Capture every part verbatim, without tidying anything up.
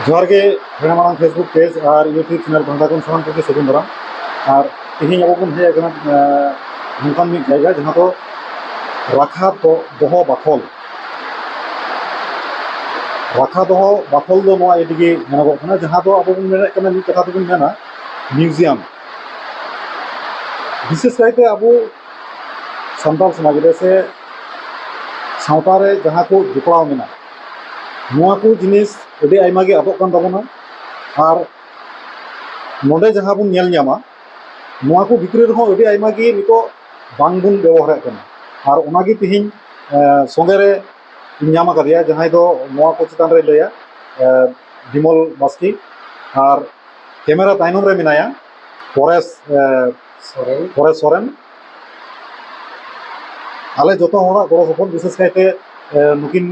ᱡᱚᱦᱟᱨ ᱜᱮ᱾ ᱦᱮᱲᱮ ᱢᱟᱲᱟᱝ Facebook page ᱟᱨ YouTube channel ᱯᱟᱦᱴᱟ ᱠᱷᱚᱱ ᱥᱟᱱᱟᱢ ᱠᱚᱜᱮ ᱥᱟᱹᱜᱩᱱ ᱫᱟᱨᱟᱢ᱾ ᱟᱨ ᱛᱮᱦᱮᱧ ᱟᱵᱚ ᱵᱚᱱ ᱦᱮᱡ ᱟᱠᱟᱱᱟ ᱱᱚᱝᱠᱟᱱ ᱢᱤᱫ ᱡᱟᱭᱜᱟ, ᱡᱟᱦᱟᱸ ᱫᱚ ᱨᱟᱠᱷᱟ ᱫᱚᱦᱚ ᱵᱟᱠᱷᱳᱞ᱾ ᱨᱟᱠᱷᱟ ᱫᱚᱦᱚ ᱵᱟᱠᱷᱳᱞ ᱫᱚ ᱱᱚᱣᱟ ᱤᱫᱤ ᱜᱮ ᱢᱮᱱᱚᱜᱚᱜ ᱠᱟᱱᱟ, ᱡᱟᱦᱟᱸ ᱫᱚ ᱟᱵᱚ ᱵᱚᱱ ᱢᱮᱱᱮᱫ ᱠᱟᱱᱟ, ᱢᱤᱫ ᱠᱟᱛᱷᱟ ᱛᱮᱵᱚᱱ ᱢᱮᱱᱟ, ᱢᱤᱭᱩᱡᱤᱭᱟᱢ᱾ ᱵᱤᱥᱮᱥ ᱠᱟᱭᱛᱮ ᱟᱵᱚ ᱥᱟᱱᱛᱟᱲ ᱥᱚᱢᱟᱡᱽ ᱨᱮ ᱥᱮ ᱥᱟᱶᱛᱟ ᱨᱮ ᱡᱟᱦᱟᱸ ᱠᱚ ᱡᱚᱯᱲᱟᱣ ᱢᱮᱱᱟᱜ, ᱱᱚᱣᱟ ᱠᱚ ᱡᱤᱱᱤᱥ ᱟᱹᱰᱤ ᱟᱭᱢᱟ ᱜᱮ ᱟᱫᱚᱜ ᱠᱟᱱ ᱛᱟᱵᱚᱱᱟ᱾ ᱟᱨ ᱱᱚᱰᱮ ᱡᱟᱦᱟᱸ ᱵᱚᱱ ᱧᱮᱞ ᱧᱟᱢᱟ, ᱱᱚᱣᱟ ᱠᱚ ᱵᱷᱤᱛᱨᱤ ᱨᱮᱦᱚᱸ ᱟᱹᱰᱤ ᱟᱭᱢᱟ ᱜᱮ ᱱᱤᱛᱚᱜ ᱵᱟᱝ ᱵᱚᱱ ᱵᱮᱵᱚᱦᱟᱨᱮᱫ ᱠᱟᱱᱟ᱾ ᱟᱨ ᱚᱱᱟᱜᱮ ᱛᱮᱦᱮᱧ ᱥᱚᱸᱜᱮ ᱨᱮ ᱧᱟᱢ ᱟᱠᱟᱫᱮᱭᱟ, ᱡᱟᱦᱟᱸᱭ ᱫᱚ ᱱᱚᱣᱟ ᱠᱚ ᱪᱮᱛᱟᱱ ᱨᱮ ᱞᱟᱹᱭᱟ, ᱵᱤᱢᱚᱞ ᱵᱟᱥᱠᱮ᱾ ᱟᱨ ᱠᱮᱢᱮᱨᱟ ᱛᱟᱭᱱᱚᱢ ᱨᱮ ᱢᱮᱱᱟᱭᱟ ᱯᱚᱨᱮᱥ ᱥᱚᱨᱮᱱ᱾ ᱯᱚᱨᱮᱥ ᱥᱚᱨᱮᱱ᱾ ᱟᱞᱮ ᱡᱚᱛᱚ ᱦᱚᱲᱟᱜ ᱜᱚᱲᱚ ᱥᱚᱯᱚᱦᱚᱫ, ᱵᱤᱥᱮᱥ ᱠᱟᱭᱛᱮ ᱱᱩᱠᱤᱱ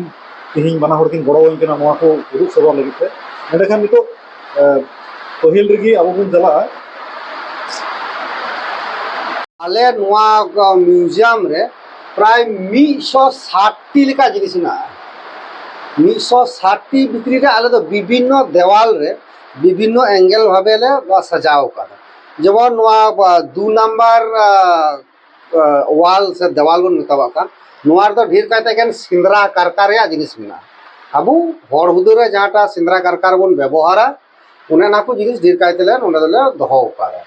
ᱛᱮᱦᱮᱧ ᱵᱟᱱᱟ ᱦᱚᱲ ᱠᱤᱱ ᱜᱚᱲᱚ ᱟᱹᱧ ᱠᱟᱱᱟ ᱱᱚᱣᱟ ᱠᱚ ᱩᱫᱩᱜ ᱥᱚᱫᱚᱨ ᱞᱟᱹᱜᱤᱫ ᱛᱮ᱾ ᱮᱸᱰᱮᱠᱷᱟᱱ ᱱᱤᱛᱚᱜ ᱯᱟᱹᱦᱤᱞ ᱨᱮᱜᱮ ᱟᱵᱚ ᱵᱚᱱ ᱪᱟᱞᱟᱜᱼᱟ᱾ ᱟᱞᱮ ᱱᱚᱣᱟ ᱢᱤᱭᱩᱡᱤᱭᱟᱢ ᱨᱮ ᱯᱨᱟᱭ ᱢᱤᱫ ᱥᱚ ᱥᱟᱴ ᱴᱤ ᱞᱮᱠᱟ ᱡᱤᱱᱤᱥ ᱢᱮᱱᱟᱜᱼᱟ᱾ ᱢᱤᱫ ᱥᱚ ᱥᱟᱴ ᱴᱤ ᱵᱷᱤᱛᱨᱤ ᱨᱮ ᱟᱞᱮ ᱫᱚ ᱵᱤᱵᱷᱤᱱᱱᱚ ᱫᱮᱣᱟᱞ ᱨᱮ ᱵᱤᱵᱷᱤᱱᱱᱚ ᱮᱝᱜᱮᱞ ᱵᱷᱟᱵᱮ ᱞᱮ ᱥᱟᱡᱟᱣ ᱟᱠᱟᱫᱟ᱾ ᱡᱮᱢᱚᱱ ᱱᱚᱣᱟ ᱫᱩ ᱱᱟᱢᱵᱟᱨ ᱣᱟᱞ ᱥᱮ ᱫᱮᱣᱟᱞ ᱵᱚᱱ ᱢᱮᱛᱟᱣᱟᱜ ᱠᱟᱱ, ᱱᱚᱣᱟ ᱨᱮᱫᱚ ᱰᱷᱮᱨ ᱠᱟᱭᱛᱮ ᱮᱠᱮᱱ ᱥᱮᱸᱫᱽᱨᱟ ᱠᱟᱨᱠᱟ ᱨᱮᱭᱟᱜ ᱡᱤᱱᱤᱥ ᱢᱮᱱᱟᱜᱼᱟ᱾ ᱟᱵᱚ ᱦᱚᱲ ᱦᱩᱫᱟᱹ ᱨᱮ ᱡᱟᱦᱟᱸᱴᱟᱜ ᱥᱮᱸᱫᱽᱨᱟ ᱠᱟᱨᱠᱟ ᱨᱮᱵᱚᱱ ᱵᱮᱵᱚᱦᱟᱨᱟ, ᱚᱱᱮ ᱚᱱᱟ ᱠᱚ ᱡᱤᱱᱤᱥ ᱰᱷᱮᱨ ᱠᱟᱭᱛᱮᱞᱮ ᱱᱚᱰᱮ ᱫᱚᱞᱮ ᱫᱚᱦᱚ ᱟᱠᱟᱫᱟ᱾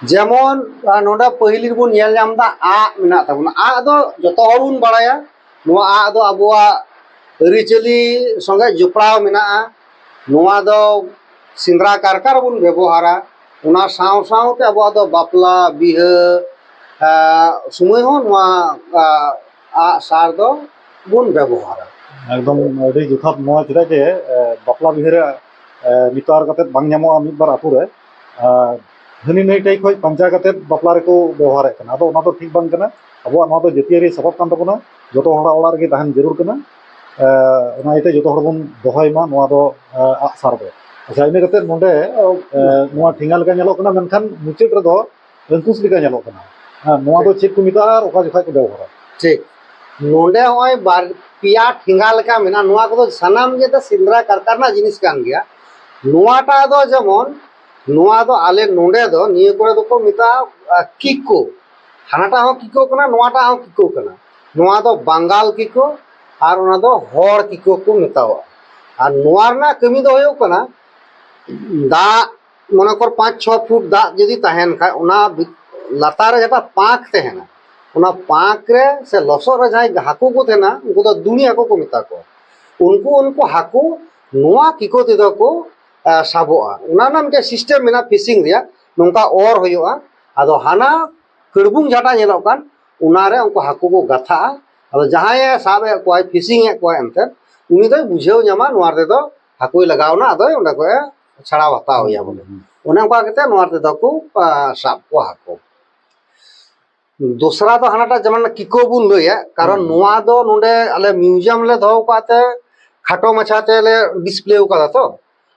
ᱡᱮᱢᱚᱱ ᱱᱚᱰᱮ ᱯᱟᱹᱦᱤᱞ ᱨᱮᱵᱚᱱ ᱧᱮᱞ ᱧᱟᱢ ᱮᱫᱟ ᱟᱜ ᱢᱮᱱᱟᱜ ᱛᱟᱵᱚᱱᱟ᱾ ᱟᱜ ᱫᱚ ᱡᱚᱛᱚ ᱦᱚᱲ ᱵᱚᱱ ᱵᱟᱲᱟᱭᱟ, ᱱᱚᱣᱟ ᱟᱜ ᱫᱚ ᱟᱵᱚᱣᱟᱜ ᱟᱹᱨᱤᱪᱟᱹᱞᱤ ᱥᱚᱸᱜᱮ ᱡᱚᱯᱲᱟᱣ ᱢᱮᱱᱟᱜᱼᱟ᱾ ᱱᱚᱣᱟ ᱫᱚ ᱥᱮᱸᱫᱽᱨᱟ ᱠᱟᱨᱠᱟ ᱨᱮᱵᱚᱱ ᱵᱮᱵᱚᱦᱟᱨᱟ᱾ ᱚᱱᱟ ᱥᱟᱶ ᱥᱟᱶᱛᱮ ᱟᱵᱚᱣᱟᱜ ᱫᱚ ᱵᱟᱯᱞᱟ ᱵᱤᱦᱟᱹ ᱥᱚᱢᱚᱭ ᱦᱚᱸ ᱱᱚᱣᱟ ᱟᱜ ᱥᱟᱨ ᱫᱚ ᱵᱚᱱ ᱵᱮᱵᱚᱦᱟᱨᱟ᱾ ᱮᱠᱫᱚᱢ ᱟᱹᱰᱤ ᱡᱚᱛᱷᱟᱛ ᱱᱚᱣᱟ, ᱪᱮᱫᱟᱜ ᱡᱮ ᱵᱟᱯᱞᱟ ᱵᱤᱦᱟᱹ ᱨᱮ ᱱᱤᱛᱚᱜ ᱟᱨ ᱠᱟᱛᱮ ᱵᱟᱝ ᱧᱟᱢᱚᱜᱼᱟ ᱢᱤᱫ ᱵᱟᱨ ᱟᱹᱛᱩ ᱨᱮ᱾ ᱦᱟᱹᱱᱤ ᱱᱟᱹᱭ ᱴᱷᱮᱡ ᱠᱷᱚᱡ ᱯᱟᱧᱪᱟ ᱠᱟᱛᱮ ᱵᱟᱯᱞᱟ ᱨᱮᱠᱚ ᱵᱮᱵᱚᱦᱟᱨᱮᱫ ᱠᱟᱱᱟ᱾ ᱟᱫᱚ ᱚᱱᱟ ᱫᱚ ᱴᱷᱤᱠ ᱵᱟᱝ ᱠᱟᱱᱟ᱾ ᱟᱵᱚᱣᱟᱜ ᱱᱚᱣᱟ ᱫᱚ ᱡᱟᱹᱛᱤᱭᱟᱹᱨᱤ ᱥᱟᱯᱟᱵ ᱠᱟᱱ ᱛᱟᱵᱚᱱᱟ, ᱡᱚᱛᱚ ᱦᱚᱲᱟᱜ ᱚᱲᱟᱜ ᱨᱮᱜᱮ ᱛᱟᱦᱮᱱ ᱡᱟᱹᱨᱩᱲ ᱠᱟᱱᱟ᱾ ᱚᱱᱟ ᱤᱭᱟᱹᱛᱮ ᱡᱚᱛᱚ ᱦᱚᱲ ᱵᱚᱱ ᱫᱚᱦᱚᱭ ᱢᱟ ᱱᱚᱣᱟ ᱫᱚ ᱟᱜᱼᱥᱟᱨ ᱫᱚ᱾ ᱟᱪᱪᱷᱟ, ᱤᱱᱟᱹ ᱠᱟᱛᱮ ᱱᱚᱰᱮ ᱱᱚᱣᱟ ᱴᱷᱮᱸᱜᱟ ᱞᱮᱠᱟ ᱧᱮᱞᱚᱜ ᱠᱟᱱᱟ, ᱢᱮᱱᱠᱷᱟᱱ ᱢᱩᱪᱟᱹᱫ ᱨᱮᱫᱚ ᱟᱝᱠᱩᱥ ᱞᱮᱠᱟ ᱧᱮᱞᱚᱜ ᱠᱟᱱᱟ᱾ ᱦᱮᱸ, ᱱᱚᱣᱟ ᱫᱚ ᱪᱮᱫ ᱠᱚ ᱢᱮᱛᱟᱜᱼᱟ ᱟᱨ ᱚᱠᱟ ᱡᱚᱠᱷᱟᱡ ᱠᱚ ᱵᱮᱵᱚᱦᱟᱨᱟ? ᱴᱷᱤᱠ, ᱱᱚᱰᱮ ᱱᱚᱜᱼᱚᱭ ᱵᱟᱨ ᱯᱮᱭᱟ ᱴᱷᱮᱸᱜᱟ ᱞᱮᱠᱟ ᱢᱮᱱᱟᱜᱼᱟ᱾ ᱱᱚᱣᱟ ᱠᱚᱫᱚ ᱥᱟᱱᱟᱢ ᱜᱮ ᱥᱮᱸᱫᱽᱨᱟ ᱠᱟᱨᱠᱟ ᱨᱮᱱᱟᱜ ᱡᱤᱱᱤᱥ ᱠᱟᱱ ᱜᱮᱭᱟ᱾ ᱱᱚᱣᱟᱴᱟᱜ ᱫᱚ ᱡᱮᱢᱚᱱ, ᱱᱚᱣᱟ ᱫᱚ ᱟᱞᱮ ᱱᱚᱰᱮ ᱫᱚ ᱱᱤᱭᱟᱹ ᱠᱚᱨᱮ ᱫᱚᱠᱚ ᱢᱮᱛᱟᱜᱼᱟ, ᱟ, ᱠᱤᱠᱳ᱾ ᱦᱟᱱᱟᱴᱟᱜ ᱦᱚᱸ ᱠᱤᱠᱳ ᱠᱟᱱᱟ, ᱱᱚᱣᱟᱴᱟᱜ ᱦᱚᱸ ᱠᱤᱠᱳ ᱠᱟᱱᱟ᱾ ᱱᱚᱣᱟ ᱫᱚ ᱵᱟᱝᱜᱟᱞ ᱠᱤᱠᱳ ᱟᱨ ᱚᱱᱟ ᱫᱚ ᱦᱚᱲ ᱠᱤᱠᱳ ᱠᱚ ᱢᱮᱛᱟᱣᱟᱜᱼᱟ᱾ ᱟᱨ ᱱᱚᱣᱟ ᱨᱮᱱᱟᱜ ᱠᱟᱹᱢᱤ ᱫᱚ ᱦᱩᱭᱩᱜ ᱠᱟᱱᱟ, ᱫᱟᱜ, ᱢᱚᱱᱮ ᱠᱚᱨ ᱯᱟᱸᱪ ᱪᱷᱚ ᱯᱷᱩᱴ ᱫᱟᱜ ᱡᱩᱫᱤ ᱛᱟᱦᱮᱱ ᱠᱷᱟᱡ, ᱚᱱᱟ ᱵᱷᱤᱛ-, ᱞᱟᱛᱟᱨ ᱨᱮ ᱡᱟᱦᱟᱸᱴᱟᱜ ᱯᱟᱸᱠ ᱛᱟᱦᱮᱱᱟ, ᱚᱱᱟ ᱯᱟᱸᱠ ᱨᱮ ᱥᱮ ᱞᱚᱥᱚᱫ ᱨᱮ ᱡᱟᱦᱟᱸᱭ ᱦᱟᱹᱠᱩ ᱠᱚ ᱛᱟᱦᱮᱱᱟ, ᱩᱱᱠᱩ ᱫᱚ ᱫᱩᱱᱤ ᱦᱟᱹᱠᱩ ᱠᱚ ᱢᱮᱛᱟ ᱠᱚᱣᱟ᱾ ᱩᱱᱠᱩ, ᱩᱱᱠᱩ ᱦᱟᱹᱠᱩ ᱱᱚᱣᱟ ᱠᱤᱠᱳ ᱛᱮᱫᱚ ᱠᱚ, ᱟ, ᱥᱟᱵᱚᱜᱼᱟ᱾ ᱚᱱᱟ ᱨᱮᱱᱟᱜ ᱢᱤᱫᱴᱮᱱ ᱥᱤᱥᱴᱮᱢ ᱢᱮᱱᱟᱜᱼᱟ ᱯᱷᱤᱥᱤᱝ ᱨᱮᱭᱟᱜ, ᱱᱚᱝᱠᱟ ᱚᱨ ᱦᱩᱭᱩᱜᱼᱟ᱾ ᱟᱫᱚ ᱦᱟᱱᱟ ᱠᱟᱹᱲᱵᱩᱝ ᱡᱟᱦᱟᱸᱴᱟᱜ ᱧᱮᱞᱚᱜ ᱠᱟᱱ, ᱚᱱᱟᱨᱮ ᱩᱱᱠᱩ ᱦᱟᱹᱠᱩ ᱠᱚ ᱜᱟᱛᱷᱟᱜᱼᱟ᱾ ᱟᱫᱚ ᱡᱟᱦᱟᱸᱭᱮ ᱥᱟᱵ ᱮᱫ ᱠᱚᱣᱟᱭ, ᱯᱷᱤᱥᱤᱝ ᱮᱫ ᱠᱚᱣᱟᱭ ᱮᱱᱛᱮᱫ, ᱩᱱᱤ ᱫᱚᱭ ᱵᱩᱡᱷᱟᱹᱣ ᱧᱟᱢᱟ ᱱᱚᱣᱟ ᱨᱮᱫᱚ ᱦᱟᱹᱠᱩᱭ ᱞᱟᱜᱟᱣ ᱮᱱᱟ, ᱟᱫᱚᱭ ᱚᱸᱰᱮ ᱠᱷᱚᱡ ᱮ ᱪᱷᱟᱲᱟᱣ ᱦᱟᱛᱟᱣ ᱮᱭᱟ ᱵᱚᱞᱮ᱾ ᱦᱩᱸ, ᱦᱩᱸ᱾ ᱚᱱᱮ ᱚᱱᱠᱟ ᱠᱟᱛᱮ ᱱᱚᱣᱟ ᱛᱮᱫᱚ ᱠᱚ, ᱟ, ᱥᱟᱵ ᱠᱚᱣᱟ ᱦᱟᱹᱠᱩ᱾ ᱫᱚᱥᱨᱟ ᱫᱚ ᱦᱟᱱᱟᱴᱟᱜ ᱡᱮᱢᱚᱱ ᱠᱤᱠᱳ ᱵᱚᱱ ᱞᱟᱹᱭᱟ, ᱠᱟᱨᱚᱱ ᱦᱩᱸ᱾ ᱱᱚᱣᱟ ᱫᱚ ᱱᱚᱰᱮ ᱟᱞᱮ ᱢᱤᱭᱩᱡᱤᱭᱟᱢ ᱞᱮ ᱫᱚᱦᱚ ᱟᱠᱟᱫ ᱛᱮ ᱠᱷᱟᱴᱚ ᱢᱟᱪᱷᱟ ᱛᱮᱞᱮ ᱰᱤᱥᱯᱞᱮ ᱟᱠᱟᱫᱟ ᱛᱚ᱾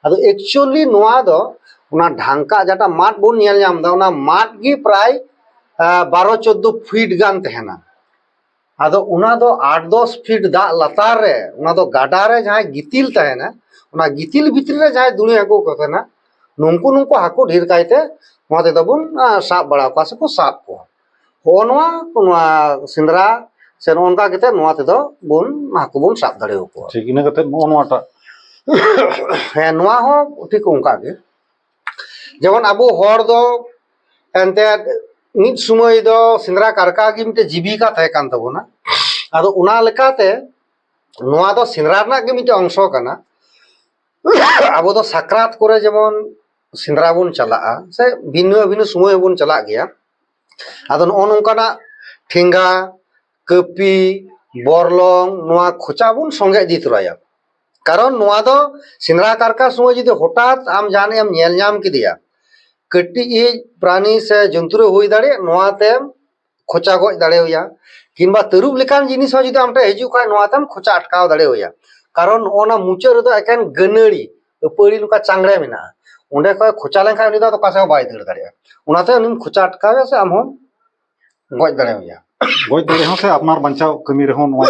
ᱟᱫᱚ actually ᱱᱚᱣᱟ ᱫᱚ ᱚᱱᱟ ᱰᱷᱟᱝᱠᱟ ᱡᱟᱦᱟᱸᱴᱟᱜ ᱢᱟᱫ ᱵᱚᱱ ᱧᱮᱞ ᱧᱟᱢ ᱮᱫᱟ, ᱚᱱᱟ ᱢᱟᱫ ᱜᱮ ᱯᱨᱟᱭ, ᱟ, ᱵᱟᱨᱚ ᱪᱳᱫᱽᱫᱳ ᱯᱷᱤᱴ ᱜᱟᱱ ᱛᱟᱦᱮᱱᱟ᱾ ᱟᱫᱚ ᱚᱱᱟ ᱫᱚ ᱟᱴ ᱫᱚᱥ ᱯᱷᱤᱴ ᱫᱟᱜ ᱞᱟᱛᱟᱨ ᱨᱮ, ᱚᱱᱟ ᱫᱚ ᱜᱟᱰᱟ ᱨᱮ ᱡᱟᱦᱟᱸᱭ ᱜᱤᱛᱤᱞ ᱛᱟᱦᱮᱱᱟ, ᱚᱱᱟ ᱜᱤᱛᱤᱞ ᱵᱷᱤᱛᱨᱤ ᱨᱮ ᱡᱟᱦᱟᱸᱭ ᱫᱩᱱᱤ ᱦᱟᱹᱠᱩ ᱠᱚ ᱛᱟᱦᱮᱱᱟ, ᱱᱩᱝᱠᱩ, ᱱᱩᱝᱠᱩ ᱦᱟᱹᱠᱩ ᱰᱷᱮᱨ ᱠᱟᱭᱛᱮ ᱱᱚᱣᱟ ᱛᱮᱫᱚ ᱵᱚᱱ, ᱟ, ᱥᱟᱵ ᱵᱟᱲᱟ ᱠᱚᱣᱟ ᱥᱮᱠᱚ ᱥᱟᱵ ᱠᱚᱣᱟ᱾ ᱦᱚᱸᱜᱼᱚ ᱱᱚᱣᱟ, ᱱᱚᱣᱟ ᱥᱮᱸᱫᱽᱨᱟ ᱥᱮ ᱱᱚᱜᱼᱚ ᱱᱚᱝᱠᱟ ᱠᱟᱛᱮ ᱱᱚᱣᱟ ᱛᱮᱫᱚ ᱵᱚᱱ, ᱦᱟᱹᱠᱩ ᱵᱚᱱ ᱥᱟᱵ ᱫᱟᱲᱮ ᱟᱠᱚᱣᱟ᱾ ᱴᱷᱤᱠ, ᱤᱱᱟᱹ ᱠᱟᱛᱮ ᱱᱚᱜᱼᱚ ᱱᱚᱣᱟᱴᱟᱜ᱾ ᱦᱮᱸ, ᱱᱚᱣᱟ ᱦᱚᱸ ᱴᱷᱤᱠ ᱚᱱᱠᱟ ᱜᱮ᱾ ᱡᱮᱢᱚᱱ ᱟᱵᱚ ᱦᱚᱲ ᱫᱚ ᱮᱱᱛᱮᱫ ᱢᱤᱫ ᱥᱩᱢᱟᱹᱭ ᱫᱚ ᱥᱮᱸᱫᱽᱨᱟ ᱠᱟᱨᱠᱟ ᱜᱮ ᱢᱤᱫᱴᱮᱡ ᱡᱤᱵᱤᱠᱟ ᱛᱟᱦᱮᱸ ᱠᱟᱱ ᱛᱟᱵᱚᱱᱟ᱾ ᱟᱫᱚ ᱚᱱᱟ ᱞᱮᱠᱟᱛᱮ ᱱᱚᱣᱟ ᱫᱚ ᱥᱮᱸᱫᱽᱨᱟ ᱨᱮᱱᱟᱜ ᱜᱮ ᱢᱤᱫᱴᱮᱡ ᱚᱝᱥᱚ ᱠᱟᱱᱟ᱾ ᱟᱵᱚ ᱫᱚ ᱥᱟᱠᱨᱟᱛ ᱠᱚᱨᱮ ᱡᱮᱢᱚᱱ ᱥᱮᱸᱫᱽᱨᱟ ᱵᱚᱱ ᱪᱟᱞᱟᱜᱼᱟ, ᱥᱮ ᱵᱷᱤᱱᱟᱹ ᱵᱷᱤᱱᱟᱹ ᱥᱚᱢᱚᱭ ᱦᱚᱸᱵᱚᱱ ᱪᱟᱞᱟᱜ ᱜᱮᱭᱟ᱾ ᱟᱫᱚ ᱱᱚᱜᱼᱚ ᱱᱚᱝᱠᱟᱱᱟᱜ ᱴᱷᱮᱸᱜᱟ, ᱠᱟᱹᱯᱤ, ᱵᱚᱨᱞᱚᱝ, ᱱᱚᱣᱟ ᱠᱷᱚᱪᱟ ᱵᱚᱱ ᱥᱚᱸᱜᱮ ᱤᱫᱤ ᱛᱚᱨᱟᱭᱟ᱾ ᱠᱟᱨᱚᱱ ᱱᱚᱣᱟ ᱫᱚ ᱥᱮᱸᱫᱽᱨᱟ ᱠᱟᱨᱠᱟ ᱥᱚᱢᱚᱭ ᱡᱩᱫᱤ ᱦᱚᱴᱟᱛ ᱟᱢ ᱡᱟᱦᱟᱱᱤᱡ ᱮᱢ ᱧᱮᱞ ᱧᱟᱢ ᱠᱮᱫᱮᱭᱟ, ᱠᱟᱹᱴᱤᱡ ᱤᱡ ᱯᱨᱟᱱᱤ ᱥᱮ ᱡᱚᱱᱛᱩ ᱨᱮ ᱦᱩᱭ ᱫᱟᱲᱮᱭᱟᱜ, ᱱᱚᱣᱟ ᱛᱮᱢ ᱠᱷᱚᱪᱟ ᱜᱚᱡ ᱫᱟᱲᱮᱣᱟᱭᱟ᱾ ᱠᱤᱝᱵᱟ ᱛᱟᱹᱨᱩᱵ ᱞᱮᱠᱟᱱ ᱡᱤᱱᱤᱥ ᱦᱚᱸ ᱡᱩᱫᱤ ᱟᱢ ᱴᱷᱮᱱ ᱦᱤᱡᱩᱜ ᱠᱷᱟᱱ, ᱱᱚᱣᱟ ᱛᱮᱢ ᱠᱷᱚᱪᱟ ᱟᱴᱠᱟᱣ ᱫᱟᱲᱮᱣᱟᱭᱟ᱾ ᱠᱟᱨᱚᱱ ᱱᱚᱜᱼᱚ ᱱᱟ ᱢᱩᱪᱟᱹᱫ ᱨᱮᱫᱚ ᱮᱠᱮᱱ ᱜᱟᱹᱱᱟᱹᱲᱤ, ᱟᱹᱯᱟᱹᱲᱤ ᱱᱚᱝᱠᱟ ᱪᱟᱝᱲᱮ ᱢᱮᱱᱟᱜᱼᱟ᱾ ᱚᱸᱰᱮ ᱠᱷᱚᱡ ᱠᱷᱚᱪᱟ ᱞᱮᱱᱠᱷᱟᱱ ᱩᱱᱤ ᱫᱚ ᱟᱫᱚ ᱚᱠᱟ ᱥᱮᱫ ᱦᱚᱸ ᱵᱟᱭ ᱫᱟᱹᱲ ᱫᱟᱲᱮᱭᱟᱜᱼᱟ᱾ ᱚᱱᱟᱛᱮ ᱩᱱᱤᱢ ᱠᱷᱚᱪᱟ ᱟᱴᱠᱟᱣᱮᱭᱟ ᱥᱮ ᱟᱢ ᱦᱚᱸᱢ ᱜᱚᱡ ᱫᱟᱲᱮᱣᱟᱭᱟ᱾ ᱜᱚᱡ ᱫᱟᱲᱮ ᱦᱚᱸ ᱥᱮ ᱟᱯᱱᱟᱨ ᱵᱟᱧᱪᱟᱣ ᱠᱟᱹᱢᱤ ᱨᱮᱦᱚᱸ ᱱᱚᱣᱟ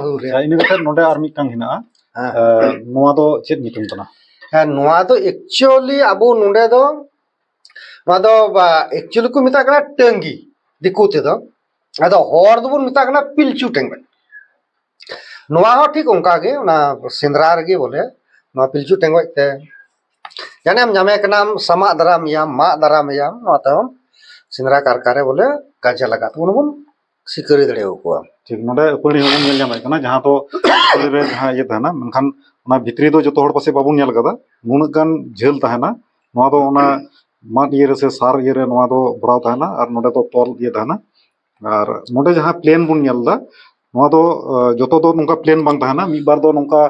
ᱦᱩᱨᱮ᱾ ᱟᱪᱪᱷᱟ, ᱤᱱᱟᱹ ᱠᱟᱛᱮ ᱱᱚᱰᱮ ᱟᱨ ᱢᱤᱫᱴᱟᱝ ᱦᱮᱱᱟᱜᱼᱟ᱾ ᱦᱮᱸ᱾ ᱮ, ᱱᱚᱣᱟ ᱫᱚ ᱪᱮᱫ ᱧᱩᱛᱩᱢ ᱠᱟᱱᱟ? ᱦᱮᱸ, ᱱᱚᱣᱟ ᱫᱚ actually ᱟᱵᱚ ᱱᱚᱰᱮ ᱫᱚ, ᱱᱚᱣᱟ ᱫᱚ, ᱵᱟ, actually ᱠᱚ ᱢᱮᱛᱟᱜ ᱠᱟᱱᱟ ᱴᱟᱹᱝᱜᱤ ᱫᱤᱠᱩ ᱛᱮᱫᱚ, ᱟᱫᱚ ᱦᱚᱲ ᱫᱚᱵᱚᱱ ᱢᱮᱛᱟᱜ ᱠᱟᱱᱟ ᱯᱤᱞᱪᱩ ᱴᱮᱸᱜᱚᱡ᱾ ᱱᱚᱣᱟ ᱦᱚᱸ ᱴᱷᱤᱠ ᱚᱱᱠᱟ ᱜᱮ, ᱚᱱᱟ ᱥᱮᱸᱫᱽᱨᱟ ᱨᱮᱜᱮ ᱵᱚᱞᱮ ᱱᱚᱣᱟ ᱯᱤᱞᱪᱩ ᱴᱮᱸᱜᱚᱡ ᱛᱮ ᱡᱟᱱᱮᱢ ᱧᱟᱢᱮ ᱠᱟᱱᱟᱢ, ᱥᱟᱢᱟᱜ ᱫᱟᱨᱟᱢ ᱮᱭᱟᱢ, ᱢᱟᱜ ᱫᱟᱨᱟᱢ ᱮᱭᱟᱢ, ᱱᱚᱣᱟ ᱛᱟᱭᱚᱢ ᱥᱮᱸᱫᱽᱨᱟ ᱠᱟᱨᱠᱟ ᱨᱮ ᱵᱚᱞᱮ ᱠᱟᱡᱮ ᱞᱟᱜᱟᱜ ᱛᱟᱵᱚᱱ, ᱵᱚᱱ ᱥᱤᱠᱟᱹᱨᱤ ᱫᱟᱲᱮᱭᱟᱠᱚᱣᱟ᱾ ᱴᱷᱤᱠ, ᱱᱚᱰᱮ ᱩᱯᱟᱹᱲᱤ ᱦᱚᱸᱵᱚᱱ ᱧᱮᱞ ᱧᱟᱢᱮᱫ ᱠᱟᱱᱟ, ᱡᱟᱦᱟᱸ ᱫᱚ ᱩᱯᱟᱹᱲᱤ ᱨᱮ ᱡᱟᱦᱟᱸ ᱤᱭᱟᱹ ᱛᱟᱦᱮᱱᱟ, ᱢᱮᱱᱠᱷᱟᱱ ᱚᱱᱟ ᱵᱷᱤᱛᱨᱤ ᱫᱚ ᱡᱚᱛᱚ ᱦᱚᱲ ᱯᱟᱥᱮ ᱵᱟᱵᱚᱱ ᱧᱮᱞ ᱠᱟᱫᱟ, ᱱᱩᱱᱟᱹᱜ ᱜᱟᱱ ᱡᱷᱟᱹᱞ ᱛᱟᱦᱮᱱᱟ᱾ ᱱᱚᱣᱟ ᱫᱚ ᱚᱱᱟ ᱢᱟᱫ ᱤᱭᱟᱹ ᱨᱮ ᱥᱮ ᱥᱟᱨ ᱤᱭᱟᱹ ᱨᱮ ᱱᱚᱣᱟ ᱫᱚ ᱵᱷᱚᱨᱟᱣ ᱛᱟᱦᱮᱱᱟ, ᱟᱨ ᱱᱚᱰᱮ ᱫᱚ ᱛᱚᱞ ᱤᱭᱟᱹ ᱛᱟᱦᱮᱱᱟ᱾ ᱟᱨ ᱱᱚᱰᱮ ᱡᱟᱦᱟᱸ ᱯᱞᱮᱱ ᱵᱚᱱ ᱧᱮᱞ ᱮᱫᱟ, ᱱᱚᱣᱟ ᱫᱚ, ᱟᱸ, ᱡᱚᱛᱚ ᱫᱚ ᱱᱚᱝᱠᱟ ᱯᱞᱮᱱ ᱵᱟᱝ ᱛᱟᱦᱮᱱᱟ, ᱢᱤᱫ ᱵᱟᱨ ᱫᱚ ᱱᱚᱝᱠᱟ,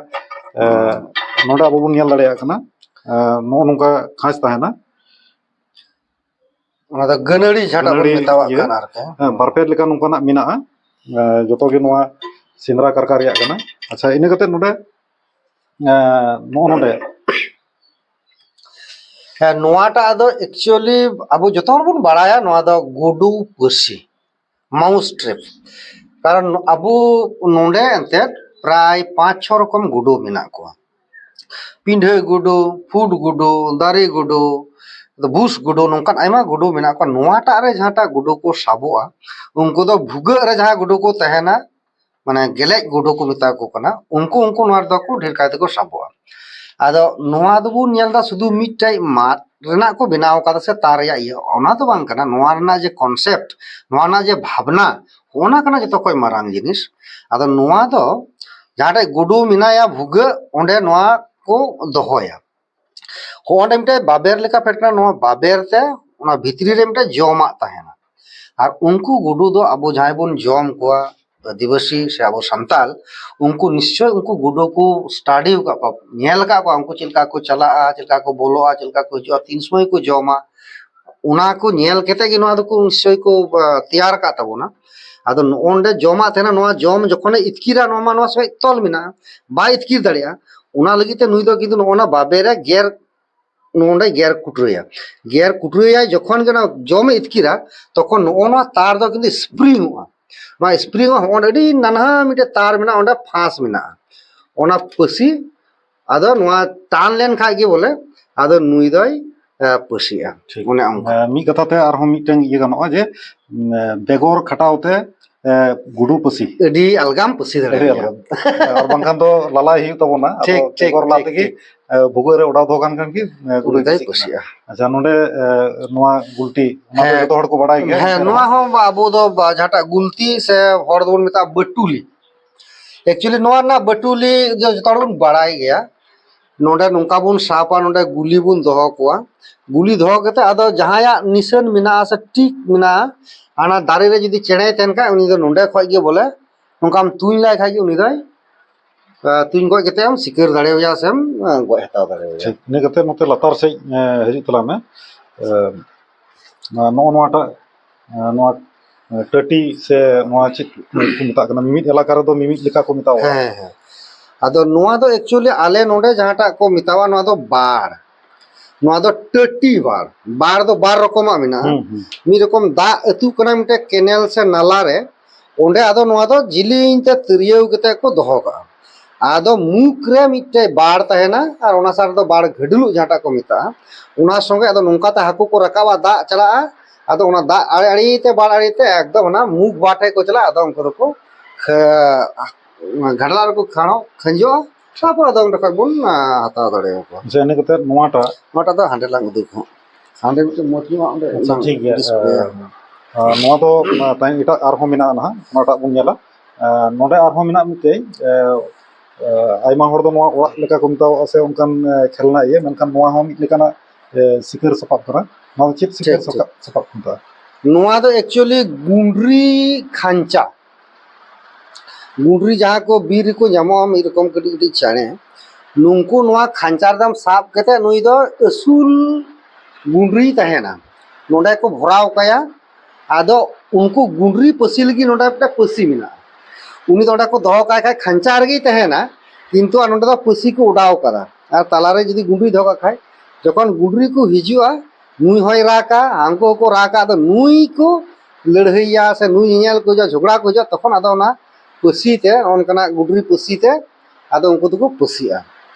ᱟᱸ, ᱱᱚᱰᱮ ᱟᱵᱚ ᱵᱚᱱ ᱧᱮᱞ ᱫᱟᱲᱮᱭᱟᱜ ᱠᱟᱱᱟ, ᱟᱸ, ᱱᱚᱜᱼᱚ ᱱᱚᱝᱠᱟ ᱠᱷᱟᱸᱪ ᱛᱟᱦᱮᱱᱟ᱾ ᱚᱱᱟ ᱫᱚ ᱜᱟᱹᱱᱟᱹᱲᱤ ᱡᱟᱦᱟᱸᱴᱟᱜ ᱵᱚᱱ ᱜᱟᱹᱱᱟᱹᱲᱤ ᱢᱮᱛᱟᱣᱟᱜ ᱤᱭᱟᱹ, ᱠᱟᱱ ᱟᱨᱠᱤ᱾ ᱦᱮᱸ, ᱵᱟᱨᱯᱮ ᱞᱮᱠᱟ ᱱᱚᱝᱠᱟᱱᱟᱜ ᱢᱮᱱᱟᱜᱼᱟ᱾ ᱮᱸ, ᱡᱚᱛᱚ ᱜᱮ ᱱᱚᱣᱟ ᱥᱮᱸᱫᱽᱨᱟ ᱠᱟᱨᱠᱟ ᱨᱮᱭᱟᱜ ᱠᱟᱱᱟ᱾ ᱟᱪᱪᱷᱟ, ᱤᱱᱟᱹ ᱠᱟᱛᱮ ᱱᱚᱰᱮ, ᱮᱸ, ᱱᱚᱜᱼᱚ ᱱᱚᱰᱮ᱾ ᱦᱮᱸ, ᱱᱚᱣᱟᱴᱟᱜ ᱫᱚ actually ᱟᱵᱚ ᱡᱚᱛᱚ ᱦᱚᱲ ᱵᱚᱱ ᱵᱟᱲᱟᱭᱟ, ᱱᱚᱣᱟ ᱫᱚ ᱜᱩᱰᱩ ᱯᱟᱹᱥᱤ, mouse trap᱾ ᱠᱟᱨᱚᱱ ᱟᱵᱚ ᱱᱚᱰᱮ ᱮᱱᱛᱮᱫ ᱯᱨᱟᱭ ᱯᱟᱸᱪ ᱪᱷᱚ ᱨᱚᱠᱚᱢ ᱜᱩᱰᱩ ᱢᱮᱱᱟᱜ ᱠᱚᱣᱟ᱾ ᱯᱤᱸᱰᱷᱟᱹ ᱜᱩᱰᱩ, ᱯᱷᱩᱴ ᱜᱩᱰᱩ, ᱫᱟᱨᱮ ᱜᱩᱰᱩ, ᱵᱩᱥ ᱜᱩᱰᱩ, ᱱᱚᱝᱠᱟᱱ ᱟᱭᱢᱟ ᱜᱩᱰᱩ ᱢᱮᱱᱟᱜ ᱠᱚᱣᱟ᱾ ᱱᱚᱣᱟᱴᱟᱜ ᱨᱮ ᱡᱟᱦᱟᱸᱴᱟᱜ ᱜᱩᱰᱩ ᱠᱚ ᱥᱟᱵᱚᱜᱼᱟ, ᱩᱱᱠᱩ ᱫᱚ ᱵᱷᱩᱜᱟᱹᱜ ᱨᱮ ᱡᱟᱦᱟᱸ ᱜᱩᱰᱩ ᱠᱚ ᱛᱟᱦᱮᱱᱟ, ᱢᱟᱱᱮ ᱜᱮᱞᱮᱡ ᱜᱩᱰᱩ ᱠᱚ ᱢᱮᱛᱟ ᱠᱚ ᱠᱟᱱᱟ, ᱩᱱᱠᱩ, ᱩᱱᱠᱩ ᱱᱚᱣᱟ ᱨᱮᱫᱚ ᱠᱚ ᱰᱷᱮᱨ ᱠᱟᱭ ᱛᱮᱠᱚ ᱥᱟᱵᱚᱜᱼᱟ᱾ ᱟᱫᱚ ᱱᱚᱣᱟ ᱫᱚᱵᱚᱱ ᱧᱮᱞ ᱮᱫᱟ ᱥᱩᱫᱷᱩ ᱢᱤᱫᱴᱮᱡ ᱢᱟᱫ ᱨᱮᱱᱟᱜ ᱠᱚ ᱵᱮᱱᱟᱣ ᱠᱟᱫᱟ ᱥᱮ ᱛᱟᱨ ᱨᱮᱭᱟᱜ ᱤᱭᱟᱹ, ᱚᱱᱟ ᱫᱚ ᱵᱟᱝ ᱠᱟᱱᱟ᱾ ᱱᱚᱣᱟ ᱨᱮᱱᱟᱜ ᱡᱮ concept, ᱱᱚᱣᱟ ᱨᱮᱱᱟᱜ ᱡᱮ ᱵᱷᱟᱵᱽᱱᱟ, ᱚᱱᱟ ᱠᱟᱱᱟ ᱡᱚᱛᱚ ᱠᱷᱚᱱ ᱢᱟᱨᱟᱝ ᱡᱤᱱᱤᱥ᱾ ᱟᱫᱚ ᱱᱚᱣᱟ ᱫᱚ ᱡᱟᱦᱟᱸᱴᱷᱮᱡ ᱜᱩᱰᱩ ᱢᱮᱱᱟᱭᱟ ᱵᱷᱩᱜᱟᱹᱜ, ᱚᱸᱰᱮ ᱱᱚᱣᱟ ᱠᱚ ᱫᱚᱦᱚᱭᱟ᱾ ᱦᱚᱸ, ᱚᱸᱰᱮ ᱢᱤᱫᱴᱮᱡ ᱵᱟᱵᱮᱨ ᱞᱮᱠᱟ ᱯᱷᱮᱰ ᱠᱟᱱᱟ, ᱱᱚᱣᱟ ᱵᱟᱵᱮᱨ ᱛᱮ ᱚᱱᱟ ᱵᱷᱤᱛᱨᱤ ᱨᱮ ᱢᱤᱫᱴᱮᱡ ᱡᱚᱢᱟᱜ ᱛᱟᱦᱮᱱᱟ᱾ ᱟᱨ ᱩᱱᱠᱩ ᱜᱩᱰᱩ ᱫᱚ ᱟᱵᱚ ᱡᱟᱦᱟᱸᱭ ᱵᱚᱱ ᱡᱚᱢ ᱠᱚᱣᱟ, ᱟᱹᱫᱤᱵᱟᱹᱥᱤ ᱥᱮ ᱟᱵᱚ ᱥᱟᱱᱛᱟᱞ, ᱩᱱᱠᱩ ᱱᱤᱥᱪᱳᱭ ᱩᱱᱠᱩ ᱜᱩᱰᱩ ᱠᱚ study ᱟᱠᱟᱫ ᱠᱚᱣᱟ, ᱧᱮᱞ ᱟᱠᱟᱫ ᱠᱚᱣᱟ, ᱩᱱᱠᱩ ᱪᱮᱫ ᱞᱮᱠᱟ ᱠᱚ ᱪᱟᱞᱟᱜᱼᱟ, ᱪᱮᱫ ᱞᱮᱠᱟ ᱠᱚ ᱵᱚᱞᱚᱜᱼᱟ, ᱪᱮᱫ ᱞᱮᱠᱟ ᱠᱚ ᱦᱤᱡᱩᱜᱼᱟ, ᱛᱤᱱ ᱥᱚᱢᱚᱭ ᱠᱚ ᱡᱚᱢᱟ, ᱚᱱᱟ ᱠᱚ ᱧᱮᱞ ᱠᱟᱛᱮ ᱜᱮ ᱱᱚᱣᱟ ᱫᱚᱠᱚ ᱱᱤᱥᱪᱳᱭ ᱠᱚ, ᱟ, ᱛᱮᱭᱟᱨ ᱟᱠᱟᱫ ᱛᱟᱵᱚᱱᱟ᱾ ᱟᱫᱚ ᱱᱚᱜᱼᱚ ᱱᱚᱰᱮ ᱡᱚᱢᱟᱜ ᱛᱟᱦᱮᱱᱟ, ᱱᱚᱣᱟ ᱡᱚᱢ ᱡᱚᱠᱷᱚᱱᱮ ᱤᱛᱠᱤᱨᱟ, ᱱᱚᱣᱟ ᱢᱟ ᱱᱚᱣᱟ ᱥᱚᱸᱜᱮ ᱛᱚᱞ ᱢᱮᱱᱟᱜᱼᱟ, ᱵᱟᱭ ᱤᱛᱠᱤᱨ ᱫᱟᱲᱮᱭᱟᱜᱼᱟ᱾ ᱚᱱᱟ ᱞᱟᱹᱜᱤᱫ ᱛᱮ ᱱᱩᱭ ᱫᱚ ᱠᱤᱱᱛᱩ ᱱᱚᱜᱼᱚ ᱱᱟ ᱵᱟᱵᱮᱨ ᱮ ᱜᱮᱨ ᱱᱚᱰᱮ ᱜᱮᱨ ᱠᱩᱴᱨᱟᱹᱭᱟ᱾ ᱜᱮᱨ ᱠᱩᱴᱨᱟᱹᱭᱟᱭ, ᱡᱚᱠᱷᱚᱱ ᱜᱮ ᱚᱱᱟ ᱡᱚᱢᱮ ᱤᱛᱠᱤᱨᱟ, ᱛᱚᱠᱷᱚᱱ ᱱᱚᱜᱼᱚ ᱱᱚᱣᱟ ᱛᱟᱨ ᱫᱚ ᱠᱤᱱᱛᱩ ᱥᱯᱨᱤᱝ ᱚᱜᱼᱟ᱾ ᱱᱚᱣᱟ ᱥᱯᱨᱤᱝ ᱚᱜᱼᱟ, ᱦᱚᱸᱜᱼᱚ ᱱᱚᱰᱮ ᱟᱹᱰᱤ ᱱᱟᱱᱦᱟ ᱢᱤᱫᱴᱮᱡ ᱛᱟᱨ ᱢᱮᱱᱟᱜᱼᱟ, ᱚᱸᱰᱮ ᱯᱷᱟᱸᱥ ᱢᱮᱱᱟᱜᱼᱟ᱾ ᱚᱱᱟ ᱯᱟᱹᱥᱤ ᱟᱫᱚ ᱱᱚᱣᱟ ᱴᱟᱱ ᱞᱮᱱ ᱠᱷᱟᱡ ᱜᱮ ᱵᱚᱞᱮ ᱟᱫᱚ ᱱᱩᱭ ᱫᱚᱭ, ᱮ, ᱯᱟᱹᱥᱤᱜᱼᱟ᱾ ᱴᱷᱤᱠ᱾ ᱚᱱᱮ ᱚᱱᱠᱟ᱾ ᱮ, ᱢᱤᱫ ᱠᱟᱛᱷᱟ ᱛᱮ ᱟᱨᱦᱚᱸ ᱢᱤᱫᱴᱮᱱ ᱤᱭᱟᱹ ᱜᱟᱱᱚᱜᱼᱟ ᱡᱮ, ᱩᱢ, ᱮ, ᱵᱮᱜᱚᱨ ᱠᱷᱟᱴᱟᱣ ᱛᱮ, ᱮ, ᱜᱩᱰᱩ ᱯᱟᱹᱥᱤ᱾ ᱟᱹᱰᱤ ᱟᱞᱜᱟᱢ ᱯᱟᱹᱥᱤ ᱟᱹᱰᱤ ᱫᱟᱲᱮᱭᱟᱜᱼᱟ᱾ ᱟᱞᱜᱟ᱾ ᱟᱨ ᱵᱟᱝᱠᱷᱟᱱ ᱫᱚ ᱞᱟᱞᱟᱭ ᱦᱩᱭᱩᱜ ᱛᱟᱵᱚᱱᱟ᱾ ᱟᱫᱚ ᱴᱷᱤᱠ, ᱴᱷᱤᱠ, ᱵᱮᱜᱚᱨ ᱞᱟ ᱴᱷᱤᱠ, ᱛᱮᱜᱮ, ᱴᱷᱤᱠ᱾ ᱮ, ᱵᱷᱩᱜᱟᱹᱜ ᱨᱮ ᱚᱰᱟᱣ ᱫᱚᱦᱚ ᱠᱟᱱ ᱠᱷᱟᱱ ᱜᱮ, ᱮ, ᱜᱩᱰᱩᱭ ᱩᱱᱤ ᱫᱚᱭ ᱯᱟᱹᱥᱤᱜ ᱠᱟᱱᱟ᱾ ᱯᱟᱹᱥᱤᱜᱼᱟ᱾ ᱟᱪᱪᱷᱟ, ᱱᱚᱰᱮ, ᱮ, ᱱᱚᱣᱟ ᱜᱩᱞᱴᱤ, ᱚᱱᱟ ᱫᱚ ᱦᱮᱸ᱾ ᱡᱚᱛᱚ ᱦᱚᱲ ᱠᱚ ᱵᱟᱲᱟᱭ ᱜᱮᱭᱟ, ᱦᱮᱸ, ᱮᱱᱛᱮ ᱱᱚᱣᱟ ᱨᱮᱦᱚᱸ ᱦᱚᱸ ᱟᱵᱚ ᱫᱚ ᱵᱟ-, ᱡᱟᱦᱟᱸᱴᱟᱜ ᱜᱩᱞᱴᱤ ᱥᱮ ᱦᱚᱲ ᱫᱚᱵᱚᱱ ᱢᱮᱛᱟᱜᱼᱟ ᱵᱟᱹᱴᱩᱞᱤ᱾ Actually ᱱᱚᱣᱟ ᱨᱮᱱᱟᱜ ᱵᱟᱹᱴᱩᱞᱤ ᱫᱚ ᱡᱚᱛᱚ ᱦᱚᱲ ᱵᱚᱱ ᱵᱟᱲᱟᱭ ᱜᱮᱭᱟ᱾ ᱱᱚᱰᱮ ᱱᱚᱝᱠᱟ ᱵᱚᱱ ᱥᱟᱵᱟ, ᱱᱚᱰᱮ ᱜᱩᱞᱤ ᱵᱚᱱ ᱫᱚᱦᱚ ᱠᱚᱣᱟ᱾ ᱜᱩᱞᱤ ᱫᱚᱦᱚ ᱠᱟᱛᱮ ᱟᱫᱚ ᱡᱟᱦᱟᱸᱭᱟᱜ ᱱᱤᱥᱟᱹᱱ ᱢᱮᱱᱟᱜᱼᱟ ᱥᱮ ᱴᱤᱠ ᱢᱮᱱᱟᱜᱼᱟ, ᱚᱱᱟ ᱫᱟᱨᱮ ᱨᱮ ᱡᱩᱫᱤ ᱪᱮᱬᱮᱭ ᱛᱟᱦᱮᱱ ᱠᱷᱟᱡ, ᱩᱱᱤ ᱫᱚ ᱱᱚᱰᱮ ᱠᱷᱚᱡ ᱜᱮ ᱵᱚᱞᱮ ᱱᱚᱝᱠᱟᱢ ᱛᱩᱧ ᱞᱟᱭ ᱠᱷᱟᱡ ᱜᱮ ᱩᱱᱤ ᱫᱚᱭ, ᱟ, ᱛᱩᱧ ᱜᱚᱡ ᱠᱟᱛᱮ ᱮᱢ ᱥᱤᱠᱟᱹᱨ ᱫᱟᱲᱮᱣᱟᱭᱟ ᱥᱮᱢ, ᱟ, ᱜᱚᱡ ᱦᱟᱛᱟᱣ ᱫᱟᱲᱮᱣᱟᱭᱟ᱾ ᱴᱷᱤᱠ᱾ ᱤᱱᱟᱹ ᱠᱟᱛᱮ ᱱᱚᱛᱮ ᱞᱟᱛᱟᱨ ᱥᱮᱫ, ᱮ, ᱦᱤᱡᱩᱜ ᱛᱟᱞᱟᱝ ᱢᱮ᱾ ᱮ, ᱱᱚᱣᱟ, ᱱᱚᱜᱼᱚ ᱱᱚᱣᱟᱴᱟᱜ, ᱮ, ᱱᱚᱣᱟ, ᱮ, ᱴᱟᱹᱴᱤ ᱥᱮ ᱱᱚᱣᱟ ᱪᱮᱫ ᱠᱚ ᱢᱮᱛᱟᱜ ᱠᱟᱱᱟ, ᱢᱤᱢᱤᱫ ᱮᱞᱟᱠᱟ ᱨᱮᱫᱚ ᱢᱤᱢᱤᱫ ᱞᱮᱠᱟ ᱠᱚ ᱢᱮᱛᱟᱣᱟᱜᱼᱟ᱾ ᱦᱮᱸ, ᱦᱮᱸ᱾ ᱟᱫᱚ ᱱᱚᱣᱟ ᱫᱚ actually ᱟᱞᱮ ᱱᱚᱰᱮ ᱡᱟᱦᱟᱸᱴᱟᱜ ᱠᱚ ᱢᱮᱛᱟᱣᱟ, ᱱᱚᱣᱟ ᱫᱚ ᱵᱟᱲ᱾ ᱱᱚᱣᱟ ᱫᱚ ᱴᱟᱹᱴᱤ ᱵᱟᱲ᱾ ᱵᱟᱲ ᱫᱚ ᱵᱟᱨ ᱨᱚᱠᱚᱢᱟᱜ ᱢᱮᱱᱟᱜᱼᱟ᱾ ᱦᱩᱸ, ᱦᱩᱸ᱾ ᱢᱤᱫ ᱨᱚᱠᱚᱢ ᱫᱟᱜ ᱟᱹᱛᱩᱜ ᱠᱟᱱᱟ ᱢᱤᱫᱴᱮᱡ ᱠᱮᱱᱮᱞ ᱥᱮ ᱱᱟᱞᱟ ᱨᱮ, ᱚᱸᱰᱮ ᱟᱫᱚ ᱱᱚᱣᱟ ᱫᱚ ᱡᱤᱞᱤᱧ ᱛᱮ ᱛᱟᱹᱨᱭᱟᱹᱣ ᱠᱟᱛᱮ ᱠᱚ ᱫᱚᱦᱚ ᱠᱟᱜᱼᱟ᱾ ᱟᱫᱚ ᱢᱩᱠ ᱨᱮ ᱢᱤᱫᱴᱮᱡ ᱵᱟᱲ ᱛᱟᱦᱮᱱᱟ ᱟᱨ ᱚᱱᱟ ᱥᱟᱶ ᱨᱮᱫᱚ ᱵᱟᱲ ᱜᱷᱟᱹᱰᱞᱩᱜ ᱡᱟᱦᱟᱸᱴᱟᱜ ᱠᱚ ᱢᱮᱛᱟᱜᱼᱟ, ᱚᱱᱟ ᱥᱚᱸᱜᱮ ᱟᱫᱚ ᱱᱚᱝᱠᱟ ᱛᱮ ᱦᱟᱹᱠᱩ ᱠᱚ ᱨᱟᱠᱟᱵᱼᱟ, ᱫᱟᱜ ᱪᱟᱞᱟᱜᱼᱟ, ᱟᱫᱚ ᱚᱱᱟ ᱫᱟᱜ ᱟᱲᱮ ᱟᱲᱮ ᱛᱮ, ᱵᱟᱲ ᱟᱲᱮ ᱛᱮ ᱮᱠᱫᱚᱢ ᱚᱱᱟ ᱢᱩᱠ ᱵᱟᱲ ᱴᱷᱮᱡ ᱠᱚ ᱪᱟᱞᱟᱜᱼᱟ᱾ ᱟᱫᱚ ᱩᱱᱠᱩ ᱫᱚᱠᱚ ᱠᱷᱮ-, ᱜᱷᱟᱰᱞᱟᱜ ᱨᱮᱠᱚ ᱠᱷᱟᱸᱲᱚ-, ᱠᱷᱟᱸᱡᱚᱜᱼᱟ, ᱛᱟᱨᱯᱚᱨ ᱟᱫᱚ ᱚᱸᱰᱮ ᱠᱷᱚᱡ ᱵᱚᱱ, ᱟ, ᱦᱟᱛᱟᱣ ᱫᱟᱲᱮᱭᱟᱠᱚᱣᱟ᱾ ᱟᱪᱪᱷᱟ, ᱤᱱᱟᱹ ᱠᱟᱛᱮ ᱱᱚᱣᱟᱴᱟᱜ? ᱱᱚᱣᱟᱴᱟᱜ ᱫᱚ ᱦᱟᱸᱰᱮ ᱞᱟᱝ ᱩᱫᱩᱜᱟ ᱦᱟᱸᱜ᱾ ᱦᱟᱸᱰᱮ ᱢᱤᱫᱴᱮᱱ ᱢᱚᱡᱽ ᱧᱚᱜ ᱚᱸᱰᱮ ᱟᱪᱪᱷᱟ, ᱞᱟᱝ ᱴᱷᱤᱠ ᱜᱮᱭᱟ᱾ display-ᱟ᱾ ᱟ, ᱟ, ᱱᱚᱣᱟ ᱫᱚ, ᱟ, ᱛᱟᱭᱚᱢ ᱮᱴᱟᱜ ᱟᱨᱦᱚᱸ ᱢᱮᱱᱟᱜᱼᱟ ᱱᱟᱦᱟᱜ, ᱚᱱᱟᱴᱟᱜ ᱵᱚᱱ ᱧᱮᱞᱟ᱾ ᱟ, ᱱᱚᱰᱮ ᱟᱨᱦᱚᱸ ᱢᱮᱱᱟᱜ ᱢᱤᱫᱴᱮᱡ, ᱟ, ᱟ, ᱟᱭᱢᱟ ᱦᱚᱲ ᱫᱚ ᱱᱚᱣᱟ ᱚᱲᱟᱜ ᱞᱮᱠᱟ ᱠᱚ ᱢᱮᱛᱟᱣᱟᱜᱼᱟ ᱥᱮ ᱚᱱᱠᱟᱱ, ᱟ, ᱠᱷᱮᱞᱱᱟ ᱤᱭᱟᱹ, ᱢᱮᱱᱠᱷᱟᱱ ᱱᱚᱣᱟ ᱦᱚᱸ ᱢᱤᱫ ᱞᱮᱠᱟᱱᱟᱜ, ᱮ, ᱥᱤᱠᱟᱹᱨ ᱥᱟᱯᱟᱵ ᱠᱟᱱᱟ᱾ ᱱᱚᱣᱟ ᱫᱚ ᱪᱮᱫ ᱥᱤᱠᱟᱹᱨ ᱴᱷᱤᱠ, ᱴᱷᱤᱠ᱾ ᱥᱟᱯᱟᱵ, ᱥᱟᱯᱟᱵ ᱠᱚ ᱢᱮᱛᱟᱜᱼᱟ? ᱱᱚᱣᱟ ᱫᱚ actually ᱜᱩᱸᱰᱨᱤ ᱠᱷᱟᱧᱪᱟ᱾ ᱜᱩᱸᱰᱨᱤ ᱡᱟᱦᱟᱸ ᱠᱚ ᱵᱤᱨ ᱨᱮᱠᱚ ᱧᱟᱢᱚᱜᱼᱟ, ᱢᱤᱫ ᱨᱚᱠᱚᱢ ᱠᱟᱹᱴᱤᱡ ᱠᱟᱹᱴᱤᱡ ᱪᱮᱬᱮ, ᱱᱩᱝᱠᱩ ᱱᱚᱣᱟ ᱠᱷᱟᱧᱪᱟ ᱨᱮᱫᱚᱢ ᱥᱟᱵ ᱠᱟᱛᱮ ᱱᱩᱭ ᱫᱚ ᱟᱹᱥᱩᱞ ᱜᱩᱸᱰᱨᱤᱭ ᱛᱟᱦᱮᱱᱟ᱾ ᱱᱚᱰᱮ ᱠᱚ ᱵᱷᱚᱨᱟᱣ ᱠᱟᱭᱟ, ᱟᱫᱚ ᱩᱱᱠᱩ ᱜᱩᱸᱰᱨᱤ ᱯᱟᱹᱥᱤ ᱞᱟᱹᱜᱤᱫ ᱱᱚᱰᱮ ᱢᱤᱫᱴᱮᱱ ᱯᱟᱹᱥᱤ ᱢᱮᱱᱟᱜᱼᱟ᱾ ᱩᱱᱤ ᱫᱚ ᱚᱸᱰᱮ ᱠᱚ ᱫᱚᱦᱚ ᱠᱟᱭ ᱠᱷᱟᱡ ᱠᱷᱟᱧᱪᱟ ᱨᱮᱜᱮᱭ ᱛᱟᱦᱮᱱᱟ, ᱠᱤᱱᱛᱩ ᱟᱨ ᱱᱚᱰᱮ ᱫᱚ ᱯᱟᱹᱥᱤ ᱠᱚ ᱚᱰᱟᱣ ᱠᱟᱫᱟ᱾ ᱟᱨ ᱛᱟᱞᱟᱨᱮ ᱡᱩᱫᱤ ᱜᱩᱸᱰᱨᱤ ᱫᱚᱦᱚ ᱠᱟᱜ ᱠᱷᱟᱡ, ᱡᱚᱠᱷᱚᱱ ᱜᱩᱰᱨᱤ ᱠᱚ ᱦᱤᱡᱩᱜᱼᱟ, ᱱᱩᱭ ᱦᱚᱸᱭ ᱨᱟᱜᱟ, ᱦᱟᱱᱠᱩ ᱦᱚᱸᱠᱚ ᱨᱟᱜᱟ, ᱟᱫᱚ ᱱᱩᱭ ᱠᱚ ᱞᱟᱹᱲᱦᱟᱹᱭᱟ ᱥᱮ ᱱᱩᱭ ᱧᱮᱧᱮᱞ ᱠᱚ ᱦᱤᱡᱩᱜᱼᱟ, ᱡᱷᱚᱜᱽᱲᱟ ᱠᱚ ᱦᱤᱡᱩᱜᱼᱟ, ᱛᱚᱠᱷᱚᱱ ᱟᱫᱚ ᱚᱱᱟ ᱯᱟᱹᱥᱤ ᱛᱮ, ᱚᱱᱠᱟᱱᱟᱜ ᱜᱩᱰᱨᱤ ᱯᱟᱹᱥᱤ ᱛᱮ ᱟᱫᱚ ᱩᱱᱠᱩ ᱫᱚᱠᱚ ᱯᱟᱹᱥᱤᱜᱼᱟ᱾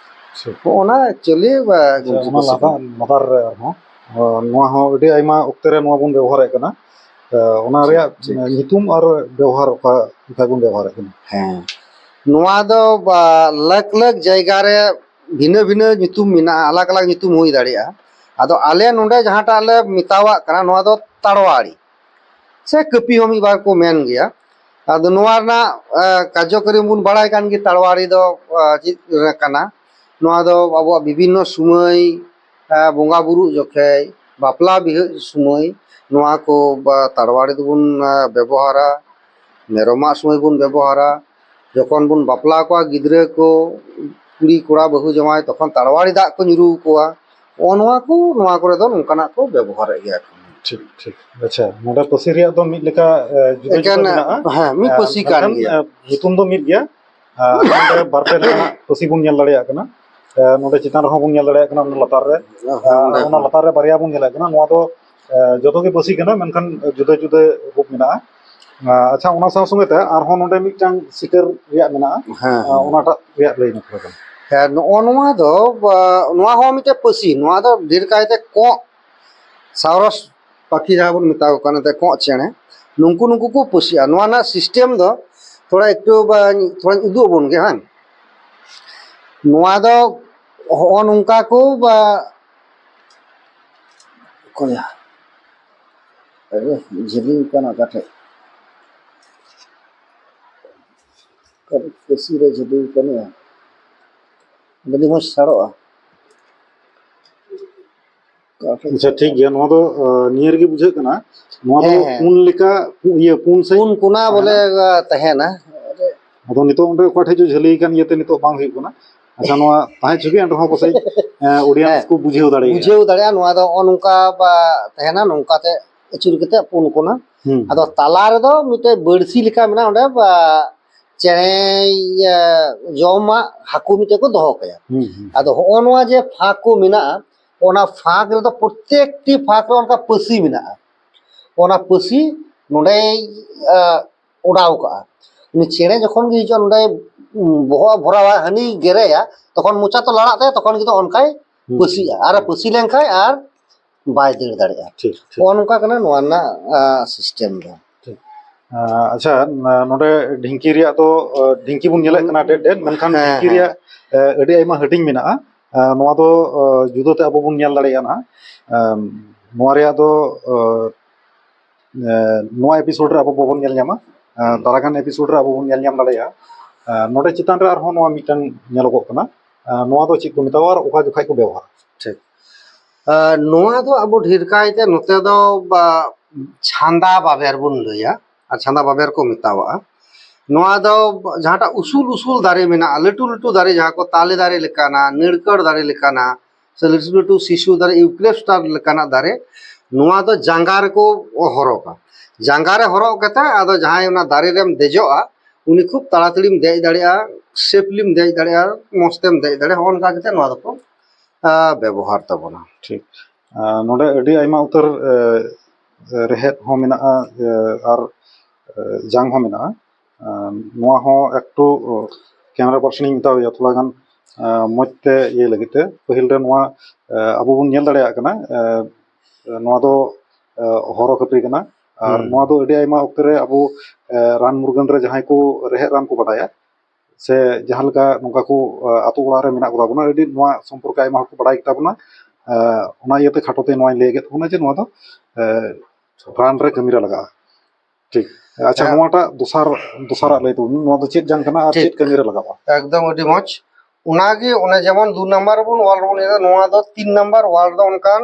ᱟᱪᱪᱷᱟ᱾ ᱦᱚᱸᱜᱼᱚ ᱚᱱᱟ actually, ᱟᱸ, ᱟᱪᱪᱷᱟ, ᱜᱩᱰᱨᱤ ᱚᱱᱟ ᱯᱟᱹᱥᱤ ᱞᱟᱛᱟᱨ, ᱠᱟᱱᱟ᱾ ᱞᱟᱛᱟᱨ ᱨᱮ ᱟᱨᱦᱚᱸ, ᱟᱸ, ᱱᱚᱣᱟ ᱦᱚᱸ ᱟᱹᱰᱤ ᱟᱭᱢᱟ ᱚᱠᱛᱮ ᱨᱮ ᱱᱚᱣᱟ ᱵᱚᱱ ᱵᱮᱵᱚᱦᱟᱨᱮᱫ ᱠᱟᱱᱟ᱾ ᱟᱸ, ᱚᱱᱟ ᱴᱷᱤᱠ, ᱨᱮᱭᱟᱜ, ᱴᱷᱤᱠ᱾ ᱟᱸ, ᱧᱩᱛᱩᱢ ᱟᱨ ᱵᱮᱵᱚᱦᱟᱨ ᱚᱠᱟ ᱞᱮᱠᱟ ᱵᱚᱱ ᱵᱮᱵᱚᱦᱟᱨᱮᱫ ᱠᱟᱱᱟ? ᱦᱮᱸ, ᱱᱚᱣᱟ ᱫᱚ, ᱵᱟ, ᱞᱟᱠᱷ ᱞᱟᱠᱷ ᱡᱟᱭᱜᱟ ᱨᱮ ᱵᱷᱤᱱᱟᱹ ᱵᱷᱤᱱᱟᱹ ᱧᱩᱛᱩᱢ ᱢᱮᱱᱟᱜᱼᱟ, ᱟᱞᱟᱜᱽ ᱟᱞᱟᱜᱽ ᱧᱩᱛᱩᱢ ᱦᱩᱭ ᱫᱟᱲᱮᱭᱟᱜᱼᱟ᱾ ᱟᱫᱚ ᱟᱞᱮ ᱱᱚᱰᱮ ᱡᱟᱦᱟᱸᱴᱟᱜ ᱞᱮ ᱢᱮᱛᱟᱣᱟᱜ ᱠᱟᱱᱟ, ᱱᱚᱣᱟ ᱫᱚ ᱛᱟᱲᱣᱟᱲᱤ ᱥᱮ ᱠᱟᱹᱯᱤ ᱦᱚᱸ ᱢᱤᱫ ᱵᱟᱨ ᱠᱚ ᱢᱮᱱ ᱜᱮᱭᱟ᱾ ᱟᱫᱚ ᱱᱚᱣᱟ ᱨᱮᱱᱟᱜ, ᱮ, ᱠᱟᱨᱡᱚᱠᱚᱨᱤ ᱵᱚᱱ ᱵᱟᱲᱟᱭ ᱠᱟᱱ ᱜᱮ, ᱛᱟᱲᱣᱟᱲᱤ ᱫᱚ, ᱮ, ᱪᱮᱫ ᱠᱟᱱᱟ? ᱱᱚᱣᱟ ᱫᱚ ᱟᱵᱚᱣᱟᱜ ᱵᱤᱵᱷᱤᱱᱱᱚ ᱥᱚᱢᱚᱭ, ᱮ, ᱵᱚᱸᱜᱟ ᱵᱩᱨᱩᱜ ᱡᱚᱠᱷᱮᱡ, ᱵᱟᱯᱞᱟ ᱵᱤᱦᱟᱹ ᱥᱚᱢᱚᱭ ᱱᱚᱣᱟ ᱠᱚ, ᱵᱟ, ᱛᱟᱲᱣᱟᱲᱤ ᱫᱚᱵᱚᱱ, ᱮ, ᱵᱮᱵᱚᱦᱟᱨᱟ᱾ ᱢᱮᱨᱚᱢᱟᱜ ᱥᱚᱢᱚᱭ ᱵᱚᱱ ᱵᱮᱵᱚᱦᱟᱨᱟ, ᱡᱚᱠᱷᱚᱱ ᱵᱚᱱ ᱵᱟᱯᱞᱟ ᱠᱚᱣᱟ ᱜᱤᱫᱽᱨᱟᱹ ᱠᱚ, ᱠᱩᱲᱤ ᱠᱚᱲᱟ ᱵᱟᱹᱦᱩ ᱡᱟᱶᱟᱭ, ᱛᱚᱠᱷᱚᱱ ᱛᱟᱲᱣᱟᱲᱤ ᱫᱟᱜ ᱠᱚ ᱧᱩᱨᱩ ᱟᱠᱚᱣᱟ᱾ ᱱᱚᱜᱼᱚ ᱱᱚᱣᱟ ᱠᱚ, ᱱᱚᱣᱟ ᱠᱚᱨᱮ ᱫᱚ ᱱᱚᱝᱠᱟᱱᱟᱜ ᱠᱚ ᱵᱮᱵᱚᱦᱟᱨᱮᱫ ᱜᱮᱭᱟ ᱠᱚ᱾ ᱴᱷᱤᱠ, ᱴᱷᱤᱠ᱾ ᱟᱪᱪᱷᱟ, ᱱᱚᱰᱮ ᱯᱟᱹᱥᱤ ᱨᱮᱭᱟᱜ ᱫᱚ ᱢᱤᱫ ᱞᱮᱠᱟ, ᱮ, ᱡᱩᱫᱟᱹ ᱡᱩᱫᱟᱹ ᱮᱠᱮᱱ, ᱢᱮᱱᱟᱜᱼᱟ᱾ ᱦᱮᱸ, ᱢᱤᱫ ᱮ, ᱯᱟᱹᱥᱤ ᱠᱟᱱ ᱢᱮᱱᱠᱷᱟᱱ, ᱜᱮᱭᱟ᱾ ᱮ, ᱧᱩᱛᱩᱢ ᱫᱚ ᱢᱤᱫ ᱜᱮᱭᱟ᱾ ᱟᱨ ᱱᱚᱰᱮ ᱵᱟᱨ ᱯᱮ ᱞᱮᱠᱟᱱᱟᱜ ᱯᱟᱹᱥᱤ ᱵᱚᱱ ᱧᱮᱞ ᱫᱟᱲᱮᱭᱟᱜ ᱠᱟᱱᱟ᱾ ᱮ, ᱱᱚᱰᱮ ᱪᱮᱛᱟᱱ ᱨᱮᱦᱚᱸ ᱵᱚᱱ ᱧᱮᱞ ᱫᱟᱲᱮᱭᱟᱜ ᱠᱟᱱᱟ, ᱚᱱᱟ ᱞᱟᱛᱟᱨ ᱨᱮ, ᱦᱮᱸ, ᱮ, ᱚᱸᱰᱮ ᱚᱱᱟ ᱦᱚᱸ᱾ ᱞᱟᱛᱟᱨ ᱨᱮ ᱵᱟᱨᱭᱟ ᱵᱚᱱ ᱧᱮᱞᱮᱫ ᱠᱟᱱᱟ᱾ ᱱᱚᱣᱟ ᱫᱚ, ᱮ, ᱡᱚᱛᱚ ᱜᱮ ᱯᱟᱹᱥᱤ ᱠᱟᱱᱟ, ᱢᱮᱱᱠᱷᱟᱱ ᱡᱩᱫᱟᱹ ᱡᱩᱫᱟᱹ ᱨᱩᱯ ᱢᱮᱱᱟᱜᱼᱟ᱾ ᱮ, ᱟᱪᱪᱷᱟ, ᱚᱱᱟ ᱥᱟᱶ ᱥᱚᱸᱜᱮ ᱛᱮ ᱟᱨᱦᱚᱸ ᱱᱚᱰᱮ ᱢᱤᱫᱴᱟᱝ ᱥᱤᱠᱟᱹᱨ ᱨᱮᱭᱟᱜ ᱢᱮᱱᱟᱜᱼᱟ᱾ ᱦᱮᱸ, ᱮ, ᱦᱮᱸ᱾ ᱚᱱᱟᱴᱟᱜ ᱨᱮᱭᱟᱜ ᱞᱟᱹᱭ ᱢᱮ ᱛᱷᱚᱲᱟ ᱜᱟᱱ᱾ ᱦᱮᱸ, ᱱᱚᱜᱼᱚ ᱱᱚᱣᱟ ᱫᱚ, ᱵᱟ, ᱱᱚᱣᱟ ᱦᱚᱸ ᱢᱤᱫᱴᱮᱡ ᱯᱟᱹᱥᱤ, ᱱᱚᱣᱟ ᱫᱚ ᱰᱷᱮᱨ ᱠᱟᱭᱛᱮ ᱠᱚᱸᱜ, ᱥᱟᱣᱨᱚᱥ ᱯᱟᱠᱷᱤ ᱡᱟᱦᱟᱸ ᱵᱚᱱ ᱢᱮᱛᱟ ᱠᱚ ᱠᱟᱱᱟ, ᱮᱱᱛᱮ ᱠᱚᱸᱜ ᱪᱮᱬᱮ, ᱱᱩᱠᱩ, ᱱᱩᱠᱩ ᱠᱚ ᱯᱟᱹᱥᱤᱜᱼᱟ᱾ ᱱᱚᱣᱟ ᱨᱮᱱᱟᱜ system ᱫᱚ ᱛᱷᱚᱲᱟ ᱮᱠᱴᱩ ᱵᱟ-, ᱛᱷᱚᱲᱟᱧ ᱩᱫᱩᱜ ᱟᱵᱚᱱ ᱜᱮ, ᱦᱮᱸ᱾ ᱱᱚᱣᱟ ᱫᱚ ᱦᱚᱸᱜᱼᱚ ᱱᱚᱝᱠᱟ ᱠᱚ, ᱵᱟ-, ᱚᱠᱚᱭᱟ? ᱟᱨᱮ, ᱡᱷᱟᱹᱞᱤ ᱠᱟᱱᱟ ᱚᱠᱟ ᱴᱷᱮᱡ? ᱚᱠᱟ ᱴᱷᱮᱡ ᱯᱟᱹᱥᱤ ᱨᱮ ᱡᱷᱟᱹᱞᱤ ᱠᱟᱱᱟ? ᱟᱹᱰᱤ ᱢᱚᱡᱽ ᱥᱟᱲᱚᱜᱼᱟ᱾ ᱚᱠᱟ ᱴᱷᱮᱡ? ᱟᱪᱪᱷᱟ, ᱴᱷᱤᱠ ᱜᱮᱭᱟ᱾ ᱱᱚᱣᱟ ᱫᱚ, ᱟᱸ, ᱱᱤᱭᱟᱹ ᱨᱮᱜᱮ ᱵᱩᱡᱷᱟᱹᱜ ᱠᱟᱱᱟ᱾ ᱱᱚᱣᱟ ᱫᱚ ᱦᱮᱸ, ᱦᱮᱸ᱾ ᱯᱩᱱ ᱞᱮᱠᱟ, ᱯᱩ-, ᱤᱭᱟᱹ, ᱯᱩᱱ ᱥᱮᱫ ᱯᱩᱱ ᱠᱚᱱᱟ ᱵᱚᱞᱮ, ᱛᱟᱦᱮᱱᱟ᱾ ᱟᱸ, ᱛᱟᱦᱮᱱᱟ᱾ ᱟᱫᱚ ᱱᱤᱛᱚᱜ ᱚᱸᱰᱮ ᱚᱠᱟ ᱴᱷᱮᱡ ᱪᱚ ᱡᱷᱟᱹᱞᱤ ᱠᱟᱱ ᱤᱭᱟᱹᱛᱮ ᱱᱤᱛᱚᱜ ᱵᱟᱝ ᱦᱩᱭᱩᱜ ᱠᱟᱱᱟ᱾ ᱟᱪᱪᱷᱟ, ᱱᱚᱣᱟ ᱛᱟᱦᱮᱸ ᱦᱚᱪᱚ ᱜᱮ, ᱮᱱ ᱨᱮᱦᱚᱸ ᱯᱟᱥᱮᱡ, ᱮᱸ, audience ᱦᱮᱸ᱾ ᱠᱚ ᱵᱩᱡᱷᱟᱹᱣ ᱫᱟᱲᱮᱭᱟᱜᱼᱟ᱾ ᱵᱩᱡᱷᱟᱹᱣ ᱫᱟᱲᱮᱭᱟᱜᱼᱟ᱾ ᱱᱚᱣᱟ ᱫᱚ ᱱᱚᱜᱼᱚ ᱱᱚᱝᱠᱟ ᱵᱟ ᱛᱟᱦᱮᱱᱟ, ᱱᱚᱝᱠᱟ ᱛᱮ ᱟᱹᱪᱩᱨ ᱠᱟᱛᱮ ᱯᱩᱱ ᱠᱚᱱᱟ᱾ ᱦᱩᱸ, ᱦᱩᱸ᱾ ᱟᱫᱚ ᱛᱟᱞᱟ ᱨᱮᱫᱚ ᱢᱤᱫᱴᱮᱡ ᱵᱟᱹᱲᱥᱤ ᱞᱮᱠᱟ ᱢᱮᱱᱟᱜᱼᱟ, ᱚᱸᱰᱮ ᱵᱟ ᱪᱮᱬᱮ, ᱤᱭᱟᱹ, ᱡᱚᱢᱟᱜ ᱦᱟᱹᱠᱩ ᱢᱤᱫᱴᱮᱡ ᱠᱚ ᱫᱚᱦᱚ ᱠᱟᱭᱟ᱾ ᱦᱩᱸ, ᱦᱩᱸ᱾ ᱟᱫᱚ ᱦᱚᱸᱜᱼᱚ ᱱᱚᱣᱟ ᱡᱮ ᱯᱷᱟᱸᱠ ᱠᱚ ᱢᱮᱱᱟᱜᱼᱟ, ᱚᱱᱟ ᱯᱷᱟᱸᱠ ᱨᱮᱫᱚ ᱯᱨᱚᱛᱮᱠᱴᱤ ᱯᱷᱟᱸᱠ ᱨᱮ ᱚᱱᱠᱟ ᱯᱟᱹᱥᱤ ᱢᱮᱱᱟᱜᱼᱟ᱾ ᱚᱱᱟ ᱯᱟᱹᱥᱤ ᱱᱚᱰᱮᱭ ᱚᱰᱟᱣ ᱠᱟᱜᱼᱟ᱾ ᱩᱱᱤ ᱪᱮᱬᱮ ᱡᱚᱠᱷᱚᱱ ᱜᱮ ᱦᱤᱡᱩᱜᱼᱟ ᱱᱚᱰᱮ, ᱵᱚᱦᱚᱜ ᱮ ᱵᱷᱚᱨᱟᱣᱟ, ᱦᱟᱹᱱᱤ ᱜᱮᱨᱮᱭᱟ, ᱛᱚᱠᱷᱚᱱ ᱢᱚᱪᱟ ᱛᱚ ᱞᱟᱲᱟᱜ ᱛᱟᱭᱟ, ᱛᱚᱠᱷᱚᱱ ᱜᱮ ᱚᱱᱠᱟᱭ ᱯᱟᱹᱥᱤᱜᱼᱟ᱾ ᱟᱨ ᱮ ᱯᱟᱹᱥᱤ ᱞᱮᱱᱠᱷᱟᱱ ᱟᱨ ᱵᱟᱭ ᱫᱟᱹᱲ ᱫᱟᱲᱮᱭᱟᱜᱼᱟ᱾ ᱴᱷᱤᱠ, ᱴᱷᱤᱠ᱾ ᱱᱚᱜᱼᱚ ᱱᱚᱝᱠᱟ ᱠᱟᱱᱟ ᱱᱚᱣᱟ ᱨᱮᱱᱟᱜ ᱥᱤᱥᱴᱮᱢ ᱫᱚ᱾ ᱴᱷᱤᱠ᱾ ᱟᱪᱪᱷᱟ, ᱱᱚᱰᱮ ᱰᱷᱤᱝᱠᱤ ᱨᱮᱭᱟᱜ ᱫᱚ, ᱰᱷᱤᱝᱠᱤ ᱵᱚᱱ ᱧᱮᱞᱮᱫ ᱠᱟᱱᱟ ᱰᱮᱰ ᱰᱮᱰ, ᱢᱮᱱᱠᱷᱟᱱ ᱦᱮᱸ, ᱰᱷᱤᱝᱠᱤ ᱦᱮᱸ᱾ ᱨᱮᱭᱟᱜ ᱟᱹᱰᱤ ᱟᱭᱢᱟ ᱦᱟᱹᱴᱤᱧ ᱢᱮᱱᱟᱜᱼᱟ᱾ ᱱᱚᱣᱟ ᱫᱚ ᱡᱩᱫᱟᱹᱛᱮ ᱟᱵᱚ ᱵᱚᱱ ᱧᱮᱞ ᱫᱟᱲᱮᱭᱟᱜᱼᱟ ᱱᱟᱦᱟᱜ᱾ ᱱᱚᱣᱟ ᱨᱮᱭᱟᱜ ᱫᱚ ᱱᱚᱣᱟ ᱮᱯᱤᱥᱳᱰ ᱨᱮ ᱟᱵᱚ ᱵᱟᱵᱚᱱ ᱧᱮᱞ ᱧᱟᱢᱟ᱾ ᱫᱟᱨᱟᱭ ᱠᱟᱱ ᱮᱯᱤᱥᱳᱰ ᱨᱮ ᱟᱵᱚ ᱵᱚᱱ ᱧᱮᱞ ᱧᱟᱢ ᱫᱟᱲᱮᱭᱟᱜᱼᱟ᱾ ᱱᱚᱰᱮ ᱪᱮᱛᱟᱱ ᱨᱮ ᱟᱨᱦᱚᱸ ᱱᱚᱣᱟ ᱢᱤᱫᱴᱟᱝ ᱧᱮᱞᱚᱜᱚᱜ ᱠᱟᱱᱟ᱾ ᱱᱚᱣᱟ ᱫᱚ ᱪᱮᱫ ᱠᱚ ᱢᱮᱛᱟᱣᱟ ᱟᱨ ᱚᱠᱟ ᱡᱚᱠᱷᱟᱡ ᱠᱚ ᱵᱮᱣᱦᱟᱨᱟ? ᱴᱷᱤᱠ᱾ ᱱᱚᱣᱟ ᱫᱚ ᱟᱵᱚ ᱰᱷᱮᱨ ᱠᱟᱭᱛᱮ ᱱᱚᱛᱮ ᱫᱚ ᱪᱷᱟᱸᱫᱟ ᱵᱟᱵᱮᱨ ᱵᱚᱱ ᱞᱟᱹᱭᱟ, ᱟᱨ ᱪᱷᱟᱸᱫᱟ ᱵᱟᱵᱮᱨ ᱠᱚ ᱢᱮᱛᱟᱣᱟᱜᱼᱟ᱾ ᱱᱚᱣᱟ ᱫᱚ ᱡᱟᱦᱟᱸᱴᱟᱜ ᱩᱥᱩᱞ ᱩᱥᱩᱞ ᱫᱟᱨᱮ ᱢᱮᱱᱟᱜᱼᱟ, ᱞᱟᱹᱴᱩ ᱞᱟᱹᱴᱩ ᱫᱟᱨᱮ, ᱡᱟᱦᱟᱸ ᱠᱚ ᱛᱟᱞᱮ ᱫᱟᱨᱮ ᱞᱮᱠᱟᱱᱟ, ᱱᱟᱹᱲᱠᱟᱹᱲ ᱫᱟᱨᱮ ᱞᱮᱠᱟᱱᱟ, ᱥᱮ ᱞᱟᱹᱴᱩ ᱞᱟᱹᱴᱩ ᱥᱤᱥᱩ ᱫᱟᱨᱮ, ᱤᱭᱩᱠᱞᱮᱯᱴᱟᱥ ᱞᱮᱠᱟᱱᱟᱜ ᱫᱟᱨᱮ, ᱱᱚᱣᱟ ᱫᱚ ᱡᱟᱸᱜᱟ ᱨᱮᱠᱚ ᱦᱚᱨᱚᱜᱟ᱾ ᱡᱟᱸᱜᱟ ᱨᱮ ᱦᱚᱨᱚᱜ ᱠᱟᱛᱮ ᱟᱫᱚ ᱡᱟᱦᱟᱸᱭ ᱚᱱᱟ ᱫᱟᱨᱮ ᱨᱮᱢ ᱫᱮᱡᱚᱜᱼᱟ, ᱩᱱᱤ ᱠᱷᱩᱵ ᱛᱟᱲᱟᱛᱟᱲᱤᱢ ᱫᱮᱡ ᱫᱟᱲᱮᱭᱟᱜᱼᱟ, ᱥᱮᱯᱞᱤᱢ ᱫᱮᱡ ᱫᱟᱲᱮᱭᱟᱜᱼᱟ, ᱢᱚᱡᱽ ᱛᱮᱢ ᱫᱮᱡ ᱫᱟᱲᱮᱭᱟᱜᱼᱟ᱾ ᱦᱚᱸᱜᱼᱚ ᱱᱚᱝᱠᱟ ᱠᱟᱛᱮ ᱱᱚᱣᱟ ᱫᱚᱠᱚ ᱵᱮᱵᱚᱦᱟᱨ ᱛᱟᱵᱚᱱᱟ᱾ ᱴᱷᱤᱠ᱾ ᱱᱚᱰᱮ ᱟᱹᱰᱤ ᱟᱭᱢᱟ ᱩᱛᱟᱹᱨ ᱨᱮᱦᱮᱫ ᱦᱚᱸ ᱢᱮᱱᱟᱜᱼᱟ, ᱟᱨ ᱡᱟᱝ ᱦᱚᱸ ᱢᱮᱱᱟᱜᱼᱟ᱾ ᱱᱚᱣᱟ ᱦᱚᱸ ᱮᱠᱴᱩ ᱠᱮᱢᱮᱨᱟ ᱯᱟᱨᱥᱚᱱᱤᱧ ᱢᱮᱛᱟᱣᱮᱭᱟ ᱛᱷᱚᱲᱟ ᱜᱟᱱ ᱢᱚᱡᱽ ᱛᱮ ᱤᱭᱟᱹᱭ ᱞᱟᱹᱜᱤᱫ ᱛᱮ᱾ ᱯᱟᱹᱦᱤᱞ ᱨᱮ ᱱᱚᱣᱟ ᱟᱵᱚ ᱵᱚᱱ ᱧᱮᱞ ᱫᱟᱲᱮᱭᱟᱜ ᱠᱟᱱᱟ, ᱱᱚᱣᱟ ᱫᱚ ᱦᱚᱨᱚ ᱠᱷᱟᱹᱯᱟᱹᱨᱤ ᱠᱟᱱᱟ᱾ ᱟᱨ ᱦᱩᱸ᱾ ᱱᱚᱣᱟ ᱫᱚ ᱟᱹᱰᱤ ᱟᱭᱢᱟ ᱚᱠᱛᱮ ᱨᱮ ᱟᱵᱚ ᱨᱟᱱ ᱢᱩᱨᱜᱟᱹᱱ ᱨᱮ ᱡᱟᱦᱟᱸᱭ ᱠᱚ ᱨᱮᱦᱮᱫ ᱨᱟᱱ ᱠᱚ ᱵᱟᱰᱟᱭᱟ, ᱥᱮ ᱡᱟᱦᱟᱸ ᱞᱮᱠᱟ ᱱᱚᱝᱠᱟ ᱠᱚ ᱟᱛᱳ ᱚᱲᱟᱜ ᱨᱮ ᱢᱮᱱᱟᱜ ᱠᱚᱛᱟ ᱵᱚᱱᱟ, ᱟᱹᱰᱤ ᱱᱚᱣᱟ ᱥᱚᱢᱯᱚᱨᱠᱮ ᱟᱭᱢᱟ ᱦᱚᱲ ᱠᱚ ᱵᱟᱰᱟᱭ ᱜᱮᱛᱟ ᱵᱚᱱᱟ᱾ ᱚᱱᱟ ᱤᱭᱟᱹᱛᱮ ᱠᱷᱟᱴᱚ ᱛᱮ ᱱᱚᱣᱟᱧ ᱞᱟᱹᱭ ᱠᱮᱫ ᱛᱟᱵᱚᱱᱟ ᱡᱮ ᱱᱚᱣᱟ ᱫᱚ ᱨᱟᱱ ᱨᱮ ᱠᱟᱹᱢᱤ ᱨᱮ ᱞᱟᱜᱟᱜᱼᱟ᱾ ᱴᱷᱤᱠ᱾ ᱟᱪᱪᱷᱟ, ᱦᱮᱸ᱾ ᱱᱚᱣᱟᱴᱟᱜ ᱫᱚᱥᱟᱨ, ᱫᱚᱥᱟᱨᱟᱜ ᱞᱟᱹᱭ ᱛᱟᱵᱚᱱ, ᱱᱚᱣᱟ ᱫᱚ ᱪᱮᱫ ᱡᱟᱝ ᱠᱟᱱᱟ ᱟᱨ ᱴᱷᱤᱠ᱾ ᱪᱮᱫ ᱠᱟᱹᱢᱤ ᱨᱮ ᱞᱟᱜᱟᱜᱼᱟ? ᱮᱠᱫᱚᱢ ᱟᱹᱰᱤ ᱢᱚᱡᱽ᱾ ᱚᱱᱟᱜᱮ ᱚᱱᱮ ᱡᱮᱢᱚᱱ ᱫᱩ ᱱᱟᱢᱵᱟᱨ ᱵᱚᱱ ᱚᱞ ᱵᱚᱱ ᱤᱭᱟᱹ, ᱱᱚᱣᱟ ᱫᱚ ᱛᱤᱱ ᱱᱟᱢᱵᱟᱨ ᱚᱞ ᱫᱚ ᱚᱱᱠᱟᱱ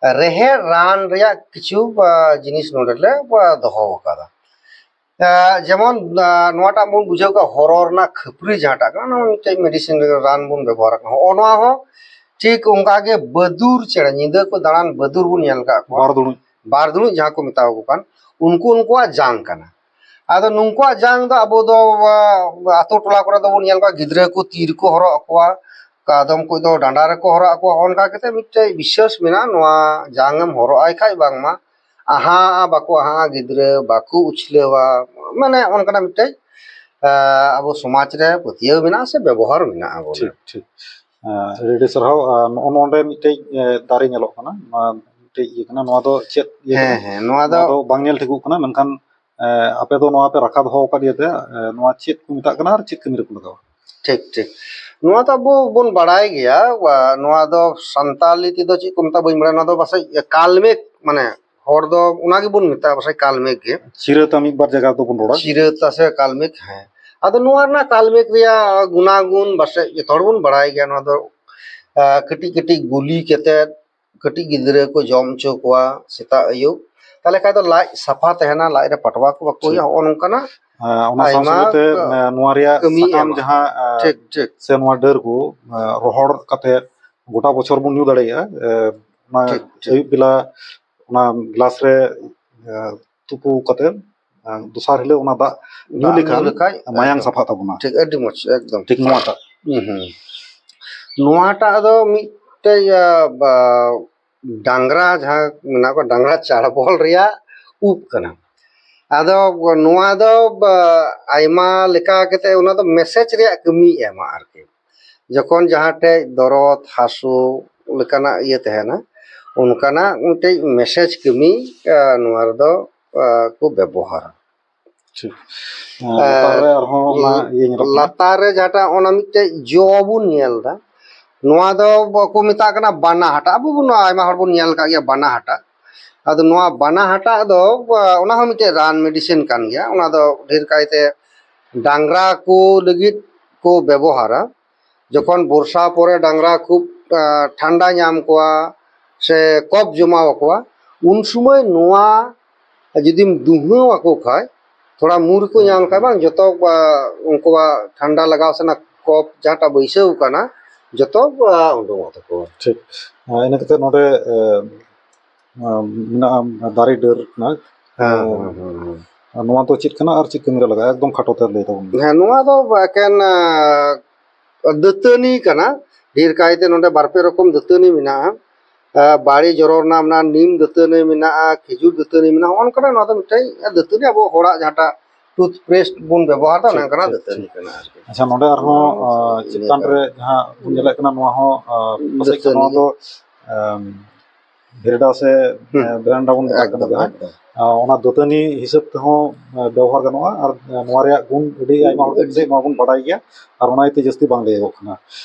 ᱨᱮᱦᱮᱫ ᱨᱟᱱ ᱨᱮᱭᱟᱜ ᱠᱤᱪᱷᱩ, ᱟ, ᱡᱤᱱᱤᱥ ᱱᱚᱰᱮ ᱞᱮ, ᱟ, ᱫᱚᱦᱚ ᱟᱠᱟᱫᱟ᱾ ᱟ, ᱡᱮᱢᱚᱱ, ᱟ, ᱱᱚᱣᱟᱴᱟᱜ ᱵᱚᱱ ᱵᱩᱡᱷᱟᱹᱣ ᱠᱟᱜ ᱦᱚᱨᱚ ᱨᱮᱱᱟᱜ ᱠᱷᱟᱹᱯᱨᱤ ᱡᱟᱦᱟᱸᱴᱟᱜ ᱠᱟᱱᱟ, ᱚᱱᱟ ᱢᱤᱫᱴᱮᱡ ᱢᱮᱰᱤᱥᱤᱱ ᱨᱮ ᱨᱟᱱ ᱵᱚᱱ ᱵᱮᱵᱚᱦᱟᱨ ᱠᱟᱱᱟ᱾ ᱦᱚᱸᱜᱼᱚ ᱱᱚᱣᱟ ᱦᱚᱸ ᱴᱷᱤᱠ ᱚᱱᱠᱟ ᱜᱮ ᱵᱟᱹᱫᱩᱨ ᱪᱮᱬᱮ, ᱧᱤᱫᱟᱹ ᱠᱚ ᱫᱟᱬᱟᱱ ᱵᱟᱹᱫᱩᱨ ᱵᱚᱱ ᱧᱮᱞ ᱠᱟᱜ ᱠᱚᱣᱟ᱾ ᱵᱟᱨ ᱫᱩᱲᱩᱡ᱾ ᱵᱟᱨ ᱫᱩᱲᱩᱡ ᱡᱟᱦᱟᱸ ᱠᱚ ᱢᱮᱛᱟᱣ ᱠᱚ ᱠᱟᱱ, ᱩᱱᱠᱩ ᱩᱱᱠᱩᱣᱟᱜ ᱡᱟᱝ ᱠᱟᱱᱟ᱾ ᱟᱫᱚ ᱱᱩᱠᱩᱣᱟᱜ ᱡᱟᱝ ᱫᱚ ᱟᱵᱚ ᱫᱚ, ᱟ, ᱟᱛᱳ ᱴᱚᱞᱟ ᱠᱚᱨᱮ ᱫᱚᱵᱚᱱ ᱧᱮᱞ ᱠᱚᱣᱟ, ᱜᱤᱫᱽᱨᱟᱹ ᱠᱚ ᱛᱤ ᱨᱮᱠᱚ ᱦᱚᱨᱚᱜ ᱟᱠᱚᱣᱟ, ᱟᱫᱚᱢ ᱠᱚ ᱫᱚ ᱰᱟᱸᱰᱟ ᱨᱮᱠᱚ ᱦᱚᱨᱚᱜ ᱟᱠᱚᱣᱟ᱾ ᱚᱱᱠᱟ ᱠᱟᱛᱮ ᱢᱤᱫᱴᱮᱡ ᱵᱤᱥᱥᱟᱹᱥ ᱢᱮᱱᱟᱜᱼᱟ, ᱱᱚᱣᱟ ᱡᱟᱝ ᱮᱢ ᱦᱚᱨᱚᱜ ᱟᱭ ᱠᱷᱟᱡ ᱵᱟᱝᱢᱟ ᱟᱦᱟᱜᱼᱟ, ᱵᱟᱠᱚ ᱟᱦᱟᱜᱼᱟ, ᱜᱤᱫᱽᱨᱟᱹ ᱵᱟᱠᱚ ᱩᱪᱷᱞᱟᱹᱣᱟ, ᱢᱟᱱᱮ ᱚᱱᱠᱟᱱᱟᱜ ᱢᱤᱫᱴᱮᱡ, ᱟᱸ, ᱟᱵᱚ ᱥᱚᱢᱟᱡᱽ ᱨᱮ ᱯᱟᱹᱛᱭᱟᱹᱣ ᱢᱮᱱᱟᱜᱼᱟ ᱥᱮ ᱵᱮᱵᱚᱦᱟᱨ ᱢᱮᱱᱟᱜᱼᱟ ᱵᱚᱞᱮ᱾ ᱴᱷᱤᱠ, ᱴᱷᱤᱠ᱾ ᱟᱸ, ᱟᱹᱰᱤ ᱟᱹᱰᱤ ᱥᱟᱨᱦᱟᱣ᱾ ᱟᱸ, ᱱᱚᱜᱼᱚ ᱱᱚᱰᱮ ᱢᱤᱫᱴᱮᱡ, ᱮ, ᱫᱟᱨᱮ ᱧᱮᱞᱚᱜ ᱠᱟᱱᱟ, ᱱᱚᱣᱟ ᱢᱤᱫᱴᱮᱡ ᱤᱭᱟᱹ ᱠᱟᱱᱟ, ᱱᱚᱣᱟ ᱫᱚ ᱪᱮᱫ ᱤᱭᱟᱹ ᱦᱮᱸ, ᱠᱟᱱᱟ? ᱦᱮᱸ, ᱱᱚᱣᱟ ᱱᱚᱣᱟ ᱫᱚ ᱫᱚ ᱵᱟᱝ ᱧᱮᱞ ᱴᱷᱤᱠᱚᱜ ᱠᱟᱱᱟ, ᱢᱮᱱᱠᱷᱟᱱ, ᱮ, ᱟᱯᱮ ᱫᱚ ᱱᱚᱣᱟ ᱯᱮ ᱨᱟᱠᱷᱟ ᱫᱚᱦᱚ ᱟᱠᱟᱫ ᱤᱭᱟᱹᱛᱮ, ᱮ, ᱱᱚᱣᱟ ᱪᱮᱫ ᱠᱚ ᱢᱮᱛᱟᱜ ᱠᱟᱱᱟ ᱟᱨ ᱪᱮᱫ ᱠᱟᱹᱢᱤ ᱨᱮᱠᱚ ᱞᱟᱜᱟᱣᱟ? ᱴᱷᱤᱠ, ᱴᱷᱤᱠ᱾ ᱱᱚᱣᱟ ᱫᱚ ᱟᱵᱚ ᱵᱚᱱ ᱵᱟᱲᱟᱭ ᱜᱮᱭᱟ, ᱣᱟ-, ᱱᱚᱣᱟ ᱫᱚ ᱥᱟᱱᱛᱟᱞᱤ ᱛᱮᱫᱚ ᱪᱮᱫ ᱠᱚ ᱢᱮᱛᱟᱜᱼᱟ ᱵᱟᱹᱧ ᱵᱟᱲᱟᱭᱟ, ᱱᱚᱣᱟ ᱫᱚ ᱯᱟᱥᱮᱡ ᱠᱟᱞᱢᱮᱜᱽ, ᱢᱟᱱᱮ ᱦᱚᱲ ᱫᱚ ᱚᱱᱟ ᱜᱮᱵᱚᱱ ᱢᱮᱛᱟᱜᱼᱟ ᱯᱟᱥᱮᱡ ᱠᱟᱞᱢᱮᱜᱽ ᱜᱮ᱾ ᱪᱤᱨᱟᱹᱛᱟ ᱢᱤᱫ ᱵᱟᱨ ᱡᱟᱭᱜᱟ ᱨᱮᱫᱚ ᱵᱚᱱ ᱨᱚᱲᱟ᱾ ᱪᱤᱨᱟᱹᱛᱟ ᱥᱮ ᱠᱟᱞᱢᱮᱜᱽ, ᱦᱮᱸ᱾ ᱟᱫᱚ ᱱᱚᱣᱟ ᱨᱮᱱᱟᱜ ᱠᱟᱞᱢᱮᱜᱽ ᱨᱮᱭᱟᱜ ᱜᱩᱱᱟᱜᱩᱱ ᱯᱟᱥᱮᱡ ᱡᱚᱛᱚ ᱦᱚᱲ ᱵᱚᱱ ᱵᱟᱲᱟᱭ ᱜᱮᱭᱟ, ᱱᱚᱣᱟ ᱫᱚ, ᱟ, ᱠᱟᱹᱴᱤᱡ ᱠᱟᱹᱴᱤᱡ ᱜᱩᱞᱤ ᱠᱟᱛᱮᱫ ᱠᱟᱹᱴᱤᱡ ᱜᱤᱫᱽᱨᱟᱹ ᱠᱚ ᱡᱚᱢ ᱦᱚᱪᱚ ᱠᱚᱣᱟ ᱥᱮᱛᱟᱜ ᱟᱹᱭᱩᱵ, ᱛᱟᱦᱞᱮ ᱠᱷᱟᱡ ᱫᱚ ᱞᱟᱡ ᱥᱟᱯᱷᱟ ᱛᱟᱦᱮᱱᱟ, ᱞᱟᱡ ᱨᱮ ᱯᱟᱴᱣᱟ ᱠᱚ ᱵᱟᱠᱚ ᱴᱷᱤᱠ᱾ ᱦᱩᱭᱩᱜᱼᱟ, ᱦᱚᱸᱜᱼᱚ ᱱᱚᱝᱠᱟᱱᱟᱜ ᱦᱮᱸ, ᱚᱱᱟ ᱥᱟᱶ ᱟᱭᱢᱟ ᱥᱟᱶᱛᱮ, ᱠᱚ ᱮ, ᱱᱚᱣᱟ ᱨᱮᱭᱟᱜ ᱠᱟᱹᱢᱤᱭ ᱥᱟᱠᱟᱢ ᱮᱢᱟ᱾ ᱡᱟᱦᱟᱸ, ᱮ, ᱴᱷᱤᱠ, ᱴᱷᱤᱠ᱾ ᱥᱮ ᱱᱚᱣᱟ ᱰᱟᱹᱨ ᱠᱚ, ᱮ, ᱨᱚᱦᱚᱲ ᱠᱟᱛᱮ ᱜᱚᱴᱟ ᱵᱚᱪᱷᱚᱨ ᱵᱚᱱ ᱧᱩ ᱫᱟᱲᱮᱭᱟᱜᱼᱟ᱾ ᱮ, ᱚᱱᱟ ᱴᱷᱤᱠ, ᱴᱷᱤᱠ᱾ ᱟᱹᱭᱩᱵ ᱵᱮᱞᱟ ᱚᱱᱟ ᱜᱞᱟᱥ ᱨᱮ, ᱮ, ᱛᱩᱯᱩ ᱠᱟᱛᱮ, ᱮ, ᱫᱚᱥᱟᱨ ᱦᱤᱞᱳᱜ ᱚᱱᱟ ᱫᱟᱜ ᱧᱩ ᱫᱟᱜ ᱧᱩ ᱞᱮᱠᱷᱟᱱ ᱞᱮᱠᱷᱟᱡ ᱢᱟᱭᱟᱝ ᱮᱠᱫᱚᱢ᱾ ᱥᱟᱯᱷᱟᱜ ᱛᱟᱵᱚᱱᱟ᱾ ᱴᱷᱤᱠ, ᱟᱹᱰᱤ ᱢᱚᱡᱽ, ᱮᱠᱫᱚᱢ᱾ ᱴᱷᱤᱠ ᱱᱚᱣᱟᱴᱟᱜ᱾ ᱦᱩᱸ, ᱦᱩᱸ᱾ ᱱᱚᱣᱟᱴᱟᱜ ᱫᱚ ᱢᱤᱫᱴᱮᱡ, ᱟ, ᱵᱟ-, ᱰᱟᱝᱨᱟ ᱡᱟᱦᱟᱸ ᱢᱮᱱᱟᱜ ᱠᱚᱣᱟ, ᱰᱟᱝᱨᱟ ᱪᱟᱲᱵᱚᱞ ᱨᱮᱭᱟᱜ ᱩᱵ ᱠᱟᱱᱟ᱾ ᱟᱫᱚ ᱱᱚᱣᱟ ᱫᱚ, ᱵᱟ-, ᱟᱭᱢᱟ ᱞᱮᱠᱟ ᱠᱟᱛᱮ ᱚᱱᱟ ᱫᱚ ᱢᱮᱥᱮᱡᱽ ᱨᱮᱭᱟᱜ ᱠᱟᱹᱢᱤᱭ ᱮᱢᱟ ᱟᱨᱠᱤ᱾ ᱡᱚᱠᱷᱚᱱ ᱡᱟᱦᱟᱸ ᱴᱷᱮᱡ ᱫᱚᱨᱚᱫ, ᱦᱟᱹᱥᱩ ᱞᱮᱠᱟᱱᱟᱜ ᱤᱭᱟᱹ ᱛᱟᱦᱮᱱᱟ, ᱚᱱᱠᱟᱱᱟᱜ ᱢᱤᱫᱴᱮᱡ ᱢᱮᱥᱮᱡᱽ ᱠᱟᱹᱢᱤ, ᱟ, ᱱᱚᱣᱟ ᱨᱮᱫᱚ, ᱟ, ᱠᱚ ᱵᱮᱵᱚᱦᱟᱨᱟ᱾ ᱴᱷᱤᱠ᱾ ᱟᱨ ᱞᱟᱛᱟᱨ ᱨᱮ ᱟᱨᱦᱚᱸ ᱚᱱᱟ ᱤᱭᱟᱹ ᱧᱮᱞᱚᱜ ᱠᱟᱱᱟ᱾ ᱞᱟᱛᱟᱨ ᱨᱮ ᱡᱟᱦᱟᱸᱴᱟᱜ ᱚᱱᱟ ᱢᱤᱫᱴᱮᱡ ᱡᱚ ᱵᱚᱱ ᱧᱮᱞ ᱮᱫᱟ, ᱱᱚᱣᱟ ᱫᱚ ᱵᱟᱠᱚ ᱢᱮᱛᱟᱜ ᱠᱟᱱᱟ ᱵᱟᱱᱟ ᱦᱟᱴᱟᱜ᱾ ᱟᱵᱚ ᱵᱚᱱ, ᱟᱭᱢᱟ ᱦᱚᱲ ᱵᱚᱱ ᱧᱮᱞ ᱟᱠᱟᱫ ᱜᱮᱭᱟ ᱵᱟᱱᱟ ᱦᱟᱴᱟᱜ᱾ ᱟᱫᱚ ᱱᱚᱣᱟ ᱵᱟᱱᱟ ᱦᱟᱴᱟᱜ ᱫᱚ, ᱟ, ᱚᱱᱟ ᱦᱚᱸ ᱢᱤᱫᱴᱮᱡ ᱨᱟᱱ medicine ᱠᱟᱱ ᱜᱮᱭᱟ᱾ ᱚᱱᱟ ᱫᱚ ᱰᱷᱮᱨ ᱠᱟᱭᱛᱮ ᱰᱟᱝᱨᱟ ᱠᱚ ᱞᱟᱹᱜᱤᱫ ᱠᱚ ᱵᱮᱵᱚᱦᱟᱨᱟ᱾ ᱡᱚᱠᱷᱚᱱ ᱵᱚᱨᱥᱟ ᱯᱚᱨᱮ ᱰᱟᱝᱨᱟ ᱠᱷᱩᱵ, ᱟ, ᱴᱷᱟᱱᱰᱟ ᱧᱟᱢ ᱠᱚᱣᱟ ᱥᱮ ᱠᱚᱯ ᱡᱚᱢᱟᱣ ᱟᱠᱚᱣᱟ, ᱩᱱ ᱥᱚᱢᱚᱭ ᱱᱚᱣᱟ ᱡᱩᱫᱤᱢ ᱫᱩᱦᱟᱹᱣ ᱟᱠᱚ ᱠᱷᱟᱡ, ᱛᱷᱚᱲᱟ ᱢᱩ ᱨᱮᱠᱚ ᱧᱟᱢ ᱠᱷᱟᱡ ᱵᱟᱝ, ᱡᱚᱛᱚ, ᱟ, ᱩᱱᱠᱩᱣᱟᱜ ᱴᱷᱟᱱᱰᱟ ᱞᱟᱜᱟᱣ ᱥᱮ ᱚᱱᱟ ᱠᱚᱯ ᱡᱟᱦᱟᱸᱴᱟᱜ ᱵᱟᱹᱭᱥᱟᱹᱣ ᱠᱟᱱᱟ, ᱡᱚᱛᱚ, ᱟ, ᱩᱰᱩᱝᱚᱜ ᱛᱟᱠᱚᱣᱟ᱾ ᱴᱷᱤᱠ᱾ ᱟ, ᱤᱱᱟᱹ ᱠᱟᱛᱮ ᱱᱚᱰᱮ, ᱮ, ᱟ, ᱢᱮᱱᱟᱜᱼᱟ ᱫᱟᱨᱮ ᱰᱟᱹᱨ ᱨᱮᱱᱟᱜ᱾ ᱦᱮᱸ, ᱟ, ᱦᱮᱸ, ᱦᱮᱸ, ᱦᱮᱸ᱾ ᱟᱨ ᱱᱚᱣᱟ ᱫᱚ ᱪᱮᱫ ᱠᱟᱱᱟ ᱟᱨ ᱪᱮᱫ ᱠᱟᱹᱢᱤ ᱨᱮ ᱞᱟᱜᱟᱜᱼᱟ? ᱮᱠᱫᱚᱢ ᱠᱷᱟᱴᱚ ᱛᱮ ᱞᱟᱹᱭ ᱛᱟᱵᱚᱱ ᱢᱮ᱾ ᱦᱮᱸ, ᱱᱚᱣᱟ ᱫᱚ ᱮᱠᱮᱱ, ᱟ, ᱫᱟᱹᱛᱟᱹᱱᱤ ᱠᱟᱱᱟ᱾ ᱰᱷᱮᱨ ᱠᱟᱭᱛᱮ ᱱᱚᱰᱮ ᱵᱟᱨ ᱯᱮ ᱨᱚᱠᱚᱢ ᱫᱟᱹᱛᱟᱹᱱᱤ ᱢᱮᱱᱟᱜᱼᱟ᱾ ᱟᱸ, ᱵᱟᱲᱮ ᱡᱚᱨᱚ ᱨᱮᱱᱟᱜ ᱢᱮᱱᱟᱜᱼᱟ, ᱱᱤᱢ ᱫᱟᱹᱛᱟᱹᱱᱤ ᱢᱮᱱᱟᱜᱼᱟ, ᱠᱷᱤᱡᱩᱨ ᱫᱟᱹᱛᱟᱹᱱᱤ ᱢᱮᱱᱟᱜᱼᱟ, ᱱᱚᱜᱼᱚ ᱱᱚᱝᱠᱟᱱᱟᱜ ᱱᱚᱣᱟ ᱫᱚ ᱢᱤᱫᱴᱮᱡ ᱫᱟᱹᱛᱟᱹᱱᱤ, ᱟᱵᱚ ᱦᱚᱲᱟᱜ ᱡᱟᱦᱟᱸᱴᱟᱜ toothpaste ᱵᱚᱱ ᱵᱮᱵᱚᱦᱟᱨ ᱫᱟ, ᱚᱱᱮ ᱴᱷᱤᱠ, ᱚᱱᱠᱟᱱᱟᱜ ᱴᱷᱤᱠ, ᱫᱟᱹᱛᱟᱹᱱᱤ ᱴᱷᱤᱠ᱾ ᱠᱟᱱᱟ ᱟᱨᱠᱤ᱾ ᱟᱪᱪᱷᱟ, ᱱᱚᱰᱮ ᱟᱨᱦᱚᱸ, ᱦᱩᱸ, ᱟᱸ, ᱪᱮᱛᱟᱱ ᱤᱱᱟᱹ ᱨᱮ ᱡᱟᱦᱟᱸ ᱵᱚᱱ ᱧᱮᱞᱮᱫ ᱠᱟᱱᱟ, ᱱᱚᱣᱟ ᱦᱚᱸ, ᱟᱸ, ᱯᱟᱥᱮᱡ ᱫᱟᱹᱛᱟᱹᱱᱤ ᱱᱚᱣᱟ ᱜᱮ᱾ ᱫᱚ, ᱟᱸ, ᱵᱷᱮᱨᱰᱟ ᱥᱮ, ᱦᱩᱸ᱾ ᱟᱸ, ᱵᱷᱮᱨᱮᱱᱰᱟ ᱵᱚᱱ ᱢᱮᱛᱟᱜ ᱠᱟᱱᱟ ᱮᱠᱫᱚᱢ, ᱡᱟᱦᱟᱸ, ᱮᱠᱫᱚᱢ᱾ ᱟᱸ, ᱚᱱᱟ ᱫᱟᱹᱛᱟᱹᱱᱤ ᱦᱤᱥᱟᱹᱵ ᱛᱮᱦᱚᱸ, ᱟᱸ, ᱵᱮᱵᱚᱦᱟᱨ ᱜᱟᱱᱚᱜᱼᱟ᱾ ᱟᱨ, ᱟᱸ, ᱱᱚᱣᱟ ᱨᱮᱭᱟᱜ ᱜᱩᱱ ᱟᱹᱰᱤ ᱟᱭᱢᱟ ᱦᱚᱲ ᱜᱮ ᱯᱟᱥᱮᱡ ᱱᱚᱣᱟ ᱵᱚᱱ ᱵᱟᱰᱟᱭ ᱜᱮᱭᱟ, ᱟᱨ ᱚᱱᱟ ᱤᱭᱟᱹᱛᱮ ᱡᱟᱹᱥᱛᱤ ᱵᱟᱝ ᱞᱟᱹᱭᱟᱜᱚᱜ ᱠᱟᱱᱟ᱾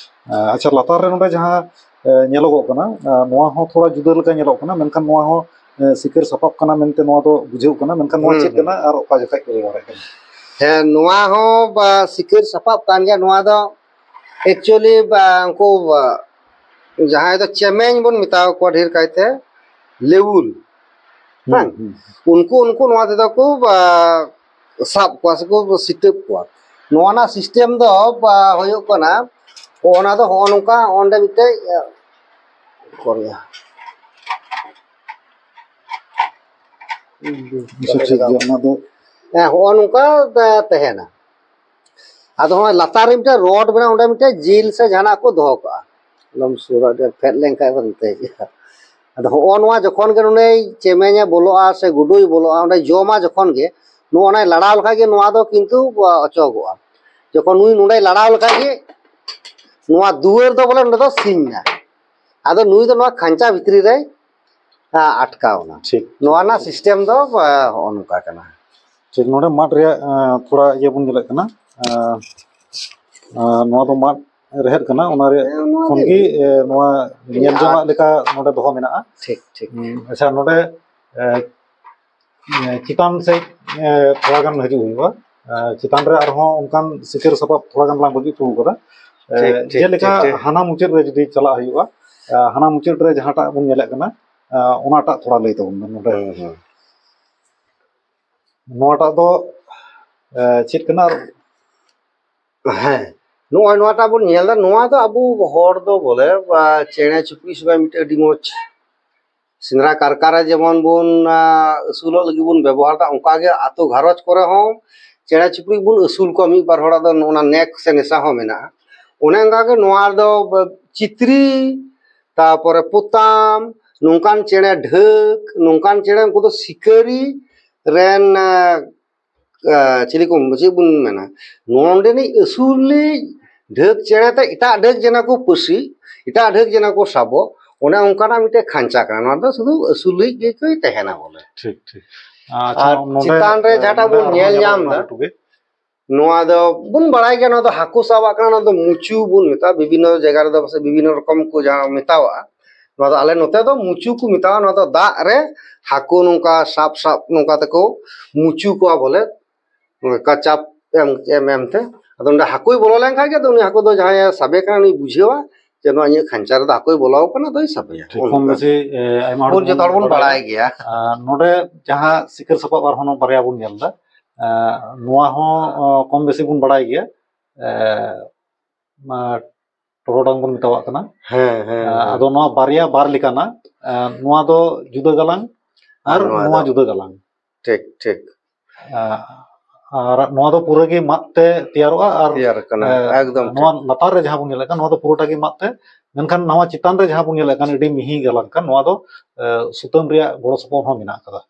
ᱟᱸ, ᱟᱪᱪᱷᱟ, ᱞᱟᱛᱟᱨ ᱨᱮ ᱱᱚᱰᱮ ᱡᱟᱦᱟᱸ, ᱟᱸ, ᱧᱮᱞᱚᱜᱚᱜ ᱠᱟᱱᱟ, ᱟᱸ, ᱱᱚᱣᱟ ᱦᱚᱸ ᱛᱷᱚᱲᱟ ᱡᱩᱫᱟᱹ ᱞᱮᱠᱟ ᱧᱮᱞᱚᱜ ᱠᱟᱱᱟ, ᱢᱮᱱᱠᱷᱟᱱ ᱱᱚᱣᱟ ᱦᱚᱸ, ᱟᱸ, ᱥᱤᱠᱟᱹᱨ ᱥᱟᱯᱟᱵ ᱠᱟᱱᱟ ᱢᱮᱱᱛᱮ ᱱᱚᱣᱟ ᱫᱚ ᱵᱩᱡᱷᱟᱹᱜ ᱠᱟᱱᱟ, ᱢᱮᱱᱠᱷᱟᱱ ᱱᱚᱣᱟ ᱦᱩᱸ, ᱪᱮᱫ ᱦᱩᱸ᱾ ᱠᱟᱱᱟ ᱟᱨ ᱚᱠᱟ ᱡᱚᱠᱷᱟᱡ ᱠᱚ ᱵᱮᱵᱚᱦᱟᱨᱮᱫ ᱠᱟᱱᱟ? ᱦᱮᱸ, ᱱᱚᱣᱟ ᱦᱚᱸ ᱵᱟ ᱥᱤᱠᱟᱹᱨ ᱥᱟᱯᱟᱵ ᱠᱟᱱ ᱜᱮᱭᱟ᱾ ᱱᱚᱣᱟ ᱫᱚ actually ᱵᱟ ᱩᱱᱠᱩ ᱵᱟ ᱡᱟᱦᱟᱸᱭ ᱫᱚ ᱪᱮᱢᱮᱧ ᱵᱚᱱ ᱢᱮᱛᱟ ᱠᱚᱣᱟ ᱰᱷᱮᱨ ᱠᱟᱭᱛᱮ, ᱞᱮᱣᱩᱞ, ᱦᱩᱸ, ᱵᱟᱝ? ᱦᱩᱸ᱾ ᱩᱱᱠᱩ, ᱩᱱᱠᱩ ᱱᱚᱣᱟ ᱛᱮᱫᱚ ᱠᱚ, ᱟ, ᱥᱟᱵ ᱠᱚᱣᱟ ᱥᱮᱠᱚ ᱥᱤᱴᱟᱹᱵ ᱠᱚᱣᱟ᱾ ᱱᱚᱣᱟ ᱨᱮᱱᱟᱜ system ᱫᱚ, ᱟ, ᱦᱩᱭᱩᱜ ᱠᱟᱱᱟ, ᱚᱱᱟ ᱫᱚ ᱦᱚᱸᱜᱼᱚ ᱱᱚᱝᱠᱟ ᱚᱸᱰᱮ ᱢᱤᱫᱴᱮᱡ, ᱟ, ᱠᱚᱨᱮᱭᱟ᱾ ᱟᱪᱪᱷᱟ, ᱴᱷᱤᱠ ᱜᱮᱭᱟ, ᱚᱱᱟ ᱫᱚ ᱦᱮᱸ, ᱦᱚᱸᱜᱼᱚ ᱱᱚᱝᱠᱟ, ᱟ, ᱛᱟᱦᱮᱱᱟ᱾ ᱟᱫᱚ ᱦᱚᱸᱜᱼᱚᱭ ᱞᱟᱛᱟᱨ ᱨᱮ ᱢᱤᱫᱴᱮᱱ ᱨᱚᱰ ᱢᱮᱱᱟᱜᱼᱟ, ᱚᱸᱰᱮ ᱢᱤᱫᱴᱮᱱ ᱡᱤᱞ ᱥᱮ ᱡᱟᱦᱟᱱᱟᱜ ᱠᱚ ᱫᱚᱦᱚ ᱠᱟᱜᱼᱟ᱾ ᱟᱞᱚᱢ ᱥᱩᱨᱟ, ᱯᱷᱮᱰ ᱞᱮᱱᱠᱷᱟᱱ ᱵᱚᱱ ᱛᱮᱡᱚᱜᱼᱟ᱾ ᱟᱫᱚ ᱦᱚᱸᱜᱼᱚ ᱱᱚᱣᱟ ᱡᱚᱠᱷᱚᱱ ᱜᱮ ᱱᱚᱰᱮ ᱪᱮᱢᱮᱧᱮ ᱵᱚᱞᱚᱜᱼᱟ ᱥᱮ ᱜᱩᱰᱩᱭ ᱵᱚᱞᱚᱜᱼᱟ, ᱚᱸᱰᱮ ᱡᱚᱢᱟ ᱡᱚᱠᱷᱚᱱ ᱜᱮ, ᱱᱚᱜᱼᱚ ᱱᱟᱭ ᱞᱟᱲᱟᱣ ᱞᱮᱠᱷᱟᱡ ᱜᱮ ᱱᱚᱣᱟ ᱫᱚ ᱠᱤᱱᱛᱩ ᱚᱪᱚᱜᱚᱜᱼᱟ᱾ ᱡᱚᱠᱷᱚᱱ ᱱᱩᱭ ᱱᱚᱰᱮᱭ ᱞᱟᱲᱟᱣ ᱞᱮᱠᱷᱟᱡ ᱜᱮ ᱱᱚᱣᱟ ᱫᱩᱣᱟᱹᱨ ᱫᱚ ᱵᱚᱞᱮ ᱱᱚᱰᱮ ᱫᱚ ᱥᱤᱧ ᱱᱟ᱾ ᱟᱫᱚ ᱱᱩᱭ ᱫᱚ ᱱᱚᱣᱟ ᱠᱷᱟᱧᱪᱟ ᱵᱷᱤᱛᱨᱤ ᱨᱮᱭ, ᱟ, ᱟᱴᱠᱟᱣ ᱱᱟ᱾ ᱴᱷᱤᱠ᱾ ᱱᱚᱣᱟ ᱨᱮᱱᱟᱜ system ᱫᱚ, ᱟ, ᱦᱚᱸᱜᱼᱚ ᱱᱚᱝᱠᱟ ᱠᱟᱱᱟ᱾ ᱴᱷᱤᱠ, ᱱᱚᱰᱮ ᱢᱟᱫ ᱨᱮᱭᱟᱜ, ᱟ, ᱛᱷᱚᱲᱟ ᱤᱭᱟᱹ ᱵᱚᱱ ᱧᱮᱞᱮᱫ ᱠᱟᱱᱟ᱾ ᱟ, ᱟ, ᱱᱚᱣᱟ ᱫᱚ ᱢᱟᱫ ᱨᱮᱦᱮᱫ ᱠᱟᱱᱟ, ᱚᱱᱟ ᱨᱮᱭᱟᱜ ᱦᱮᱸ, ᱱᱚᱣᱟ ᱠᱷᱚᱱ ᱜᱮ᱾ ᱜᱮ, ᱮ, ᱱᱚᱣᱟ ᱧᱮᱞ ᱡᱚᱝᱟᱜ ᱞᱮᱠᱟ ᱱᱚᱰᱮ ᱫᱚᱦᱚ ᱢᱮᱱᱟᱜᱼᱟ᱾ ᱴᱷᱤᱠ, ᱴᱷᱤᱠ᱾ ᱦᱩᱸ, ᱟᱪᱪᱷᱟ, ᱱᱚᱰᱮ, ᱮ, ᱮ, ᱪᱮᱛᱟᱱ ᱥᱮᱫ, ᱮ, ᱛᱷᱚᱲᱟ ᱜᱟᱱ ᱦᱤᱡᱩᱜ ᱦᱩᱭᱩᱜᱼᱟ᱾ ᱮ, ᱪᱮᱛᱟᱱ ᱨᱮ ᱟᱨᱦᱚᱸ ᱚᱱᱠᱟᱱ ᱥᱤᱠᱟᱹᱨ ᱥᱟᱯᱟᱵ ᱛᱷᱚᱲᱟ ᱜᱟᱱ ᱞᱟᱝ ᱵᱟᱹᱜᱤ ᱦᱚᱴᱚ ᱠᱟᱫᱟ᱾ ᱮ, ᱴᱷᱤᱠ, ᱴᱷᱤᱠ, ᱡᱮᱞᱮᱠᱟ ᱴᱷᱤᱠ, ᱴᱷᱤᱠ᱾ ᱦᱟᱱᱟ ᱢᱩᱪᱟᱹᱫ ᱨᱮ ᱡᱩᱫᱤ ᱪᱟᱞᱟᱜ ᱦᱩᱭᱩᱜᱼᱟ, ᱮ, ᱦᱟᱱᱟ ᱢᱩᱪᱟᱹᱫ ᱨᱮ ᱡᱟᱦᱟᱸᱴᱟᱜ ᱵᱚᱱ ᱧᱮᱞᱮᱫ ᱠᱟᱱᱟ, ᱮ, ᱚᱱᱟᱴᱟᱜ ᱛᱷᱚᱲᱟ ᱞᱟᱹᱭ ᱛᱟᱵᱚᱱ ᱢᱮ ᱱᱚᱰᱮ᱾ ᱦᱩᱸ, ᱦᱩᱸ᱾ ᱱᱚᱣᱟᱴᱟᱜ ᱫᱚ, ᱮ, ᱪᱮᱫ ᱠᱟᱱᱟ? ᱟᱨ ᱦᱮᱸ, ᱱᱚᱜᱼᱚᱭ ᱱᱚᱣᱟᱴᱟᱜ ᱵᱚᱱ ᱧᱮᱞ ᱮᱫᱟ, ᱱᱚᱣᱟ ᱫᱚ ᱟᱵᱚ ᱦᱚᱲ ᱫᱚ ᱵᱚᱞᱮ, ᱟ, ᱪᱮᱬᱮ ᱪᱩᱯᱲᱤ ᱥᱚᱸᱜᱮ ᱢᱤᱫᱴᱮᱡ ᱟᱹᱰᱤ ᱢᱚᱡᱽ ᱥᱮᱸᱫᱽᱨᱟ ᱠᱟᱨᱠᱟ ᱨᱮ ᱡᱮᱢᱚᱱ ᱵᱚᱱ, ᱟ, ᱟᱹᱥᱩᱞᱚᱜ ᱞᱟᱹᱜᱤᱫ ᱵᱚᱱ ᱵᱮᱵᱚᱦᱟᱨ ᱮᱫᱟ, ᱚᱱᱠᱟ ᱜᱮ ᱟᱛᱳ ᱜᱷᱟᱨᱚᱸᱡᱽ ᱠᱚᱨᱮ ᱦᱚᱸ ᱪᱮᱬᱮ ᱪᱩᱯᱲᱤ ᱵᱚᱱ ᱟᱹᱥᱩᱞ ᱠᱚᱣᱟ᱾ ᱢᱤᱫ ᱵᱟᱨ ᱦᱚᱲᱟᱜ ᱫᱚ ᱱᱚᱜᱼᱚ ᱱᱟ ᱱᱮᱠ ᱥᱮ ᱱᱮᱥᱟ ᱦᱚᱸ ᱢᱮᱱᱟᱜᱼᱟ᱾ ᱚᱱᱮ ᱚᱱᱠᱟ ᱜᱮ ᱱᱚᱣᱟ ᱫᱚ ᱪᱤᱛᱨᱤ, ᱛᱟᱯᱚᱨᱮ ᱯᱚᱛᱟᱢ, ᱱᱚᱝᱠᱟᱱ ᱪᱮᱬᱮ ᱰᱷᱟᱹᱠ, ᱱᱚᱝᱠᱟᱱ ᱪᱮᱬᱮ ᱩᱱᱠᱩ ᱫᱚ ᱥᱤᱠᱟᱹᱨᱤ ᱨᱮᱱ, ᱮ, ᱮ, ᱪᱤᱞᱤ ᱠᱚ, ᱪᱮᱫ ᱵᱚᱱ ᱢᱮᱱᱟ, ᱱᱚᱰᱮᱱᱤᱡ ᱟᱹᱥᱩᱞᱤᱡ ᱰᱷᱟᱹᱠ ᱪᱮᱬᱮ ᱛᱮ ᱮᱴᱟᱜ ᱰᱷᱟᱹᱠ ᱡᱮᱱᱚ ᱠᱚ ᱯᱟᱹᱥᱤ, ᱮᱴᱟᱜ ᱰᱷᱟᱹᱠ ᱡᱮᱱᱚ ᱠᱚ ᱥᱟᱵᱚᱜ, ᱚᱱᱮ ᱚᱱᱠᱟᱱᱟᱜ ᱢᱤᱫᱴᱮᱡ ᱠᱷᱟᱧᱪᱟ ᱠᱟᱱᱟ᱾ ᱱᱚᱣᱟ ᱫᱚ ᱥᱩᱫᱷᱩ ᱟᱹᱥᱩᱞᱤᱡ ᱜᱮᱠᱚ ᱛᱟᱦᱮᱱᱟ ᱵᱚᱞᱮ᱾ ᱴᱷᱤᱠ, ᱴᱷᱤᱠ᱾ ᱟᱪᱪᱷᱟ, ᱟᱨ ᱱᱚᱰᱮ, ᱪᱮᱛᱟᱱ ᱨᱮ ᱮ, ᱡᱟᱦᱟᱸᱴᱟᱜ ᱱᱚᱰᱮ ᱵᱚᱱ ᱟᱨᱦᱚᱸ ᱧᱮᱞ ᱧᱮᱞᱚᱜ ᱧᱟᱢ ᱠᱟᱱᱟ ᱮᱫᱟ, ᱞᱟᱹᱴᱩ ᱜᱮ᱾ ᱱᱚᱣᱟ ᱫᱚ ᱵᱚᱱ ᱵᱟᱲᱟᱭ ᱜᱮᱭᱟ, ᱱᱚᱣᱟ ᱫᱚ ᱦᱟᱹᱠᱩ ᱥᱟᱵᱟᱜ ᱠᱟᱱᱟ, ᱱᱚᱣᱟ ᱫᱚ ᱢᱩᱪᱩ ᱵᱚᱱ ᱢᱮᱛᱟᱜᱼᱟ᱾ ᱵᱤᱵᱷᱤᱱᱱᱚ ᱡᱟᱭᱜᱟ ᱨᱮᱫᱚ ᱯᱟᱥᱮᱡ ᱵᱤᱵᱷᱤᱱᱱᱚ ᱨᱚᱠᱚᱢ ᱠᱚ ᱡᱟᱦᱟᱸ ᱢᱮᱛᱟᱣᱟᱜᱼᱟ, ᱱᱚᱣᱟ ᱫᱚ ᱟᱞᱮ ᱱᱚᱛᱮ ᱫᱚ ᱢᱩᱪᱩ ᱠᱚ ᱢᱮᱛᱟᱣᱟᱜᱼᱟ᱾ ᱱᱚᱣᱟ ᱫᱚ ᱫᱟᱜ ᱨᱮ ᱦᱟᱹᱠᱩ ᱱᱚᱝᱠᱟ ᱥᱟᱵ ᱥᱟᱵ ᱱᱚᱝᱠᱟ ᱛᱮᱠᱚ ᱢᱩᱪᱩ ᱠᱚᱣᱟ ᱵᱚᱞᱮ, ᱱᱚᱝᱠᱟ ᱪᱟᱯ ᱮᱢ, ᱮᱢ, ᱮᱢ ᱛᱮ᱾ ᱟᱫᱚ ᱚᱸᱰᱮ ᱦᱟᱹᱠᱩᱭ ᱵᱚᱞᱚ ᱞᱮᱱᱠᱷᱟᱱ ᱜᱮ, ᱟᱫᱚ ᱩᱱᱤ ᱦᱟᱹᱠᱩ ᱫᱚ ᱡᱟᱦᱟᱸᱭᱮ ᱥᱟᱵᱮ ᱠᱟᱱᱟ, ᱩᱱᱤᱭ ᱵᱩᱡᱷᱟᱹᱣᱟ ᱡᱮ ᱱᱚᱣᱟ ᱤᱧᱟᱹᱜ ᱠᱷᱟᱧᱪᱟ ᱨᱮᱫᱚ ᱦᱟᱹᱠᱩᱭ ᱵᱚᱞᱚ ᱟᱠᱟᱱᱟ, ᱟᱫᱚᱭ ᱥᱟᱵᱮᱭᱟ᱾ ᱴᱷᱤᱠ, ᱚᱱᱠᱟ᱾ ᱠᱚᱢ ᱵᱮᱥᱤ, ᱮ, ᱟᱭᱢᱟ ᱦᱚᱲ ᱵᱚᱱ ᱜᱮᱵᱚᱱ ᱡᱚᱛᱚ ᱦᱚᱲ ᱵᱚᱱ ᱵᱟᱲᱟᱭᱟ᱾ ᱵᱟᱲᱟᱭ ᱜᱮᱭᱟ᱾ ᱟᱨ ᱱᱚᱰᱮ ᱡᱟᱦᱟᱸ ᱥᱤᱠᱟᱹᱨ ᱥᱟᱯᱟᱵ ᱟᱨᱦᱚᱸ ᱵᱟᱨᱭᱟ ᱵᱚᱱ ᱧᱮᱞ ᱮᱫᱟ, ᱮ, ᱱᱚᱣᱟ ᱦᱚᱸ, ᱚ, ᱠᱚᱢ ᱵᱮᱥᱤ ᱵᱚᱱ ᱵᱟᱲᱟᱭ ᱜᱮᱭᱟ᱾ ᱮ, ᱢᱟ, ᱴᱚᱨᱚᱰᱟᱝ ᱵᱚᱱ ᱢᱮᱛᱟᱣᱟᱜ ᱠᱟᱱᱟ᱾ ᱦᱮᱸ, ᱦᱮᱸ, ᱮ, ᱦᱮᱸ᱾ ᱟᱫᱚ ᱱᱚᱣᱟ ᱵᱟᱨᱭᱟ ᱵᱟᱨ ᱞᱮᱠᱟᱱᱟ, ᱮ, ᱱᱚᱣᱟ ᱫᱚ ᱡᱩᱫᱟᱹ ᱜᱟᱞᱟᱝ ᱟᱨ ᱟᱨ ᱱᱚᱣᱟ ᱱᱚᱣᱟ ᱫᱚ ᱡᱩᱫᱟᱹ ᱜᱟᱞᱟᱝ᱾ ᱴᱷᱤᱠ, ᱴᱷᱤᱠ᱾ ᱮ, ᱟᱨ ᱱᱚᱣᱟ ᱫᱚ ᱯᱩᱨᱟᱹ ᱜᱮ ᱢᱟᱫ ᱛᱮ ᱛᱮᱭᱟᱨᱚᱜᱼᱟ᱾ ᱟᱨ, ᱛᱮᱭᱟᱨ ᱠᱟᱱᱟ, ᱮ, ᱮᱠᱫᱚᱢ ᱱᱚᱣᱟ ᱴᱷᱤᱠ᱾ ᱞᱟᱛᱟᱨ ᱨᱮ ᱡᱟᱦᱟᱸ ᱵᱚᱱ ᱧᱮᱞᱮᱫ ᱠᱟᱱ, ᱱᱚᱣᱟ ᱫᱚ ᱯᱩᱨᱟᱹᱴᱟ ᱜᱮ ᱢᱟᱫ ᱛᱮ, ᱢᱮᱱᱠᱷᱟᱱ ᱱᱚᱣᱟ ᱪᱮᱛᱟᱱ ᱨᱮ ᱡᱟᱦᱟᱸ ᱵᱚᱱ ᱧᱮᱞᱮᱫ ᱠᱟᱱ, ᱟᱹᱰᱤ ᱢᱤᱦᱤ ᱜᱟᱞᱟᱝ ᱠᱟᱱ, ᱱᱚᱣᱟ ᱫᱚ, ᱮ, ᱥᱩᱛᱟᱹᱢ ᱨᱮᱭᱟᱜ ᱜᱚᱲᱚ ᱥᱚᱯᱚᱦᱚᱫ ᱦᱚᱸ ᱢᱮᱱᱟᱜ ᱟᱠᱟᱫᱟ᱾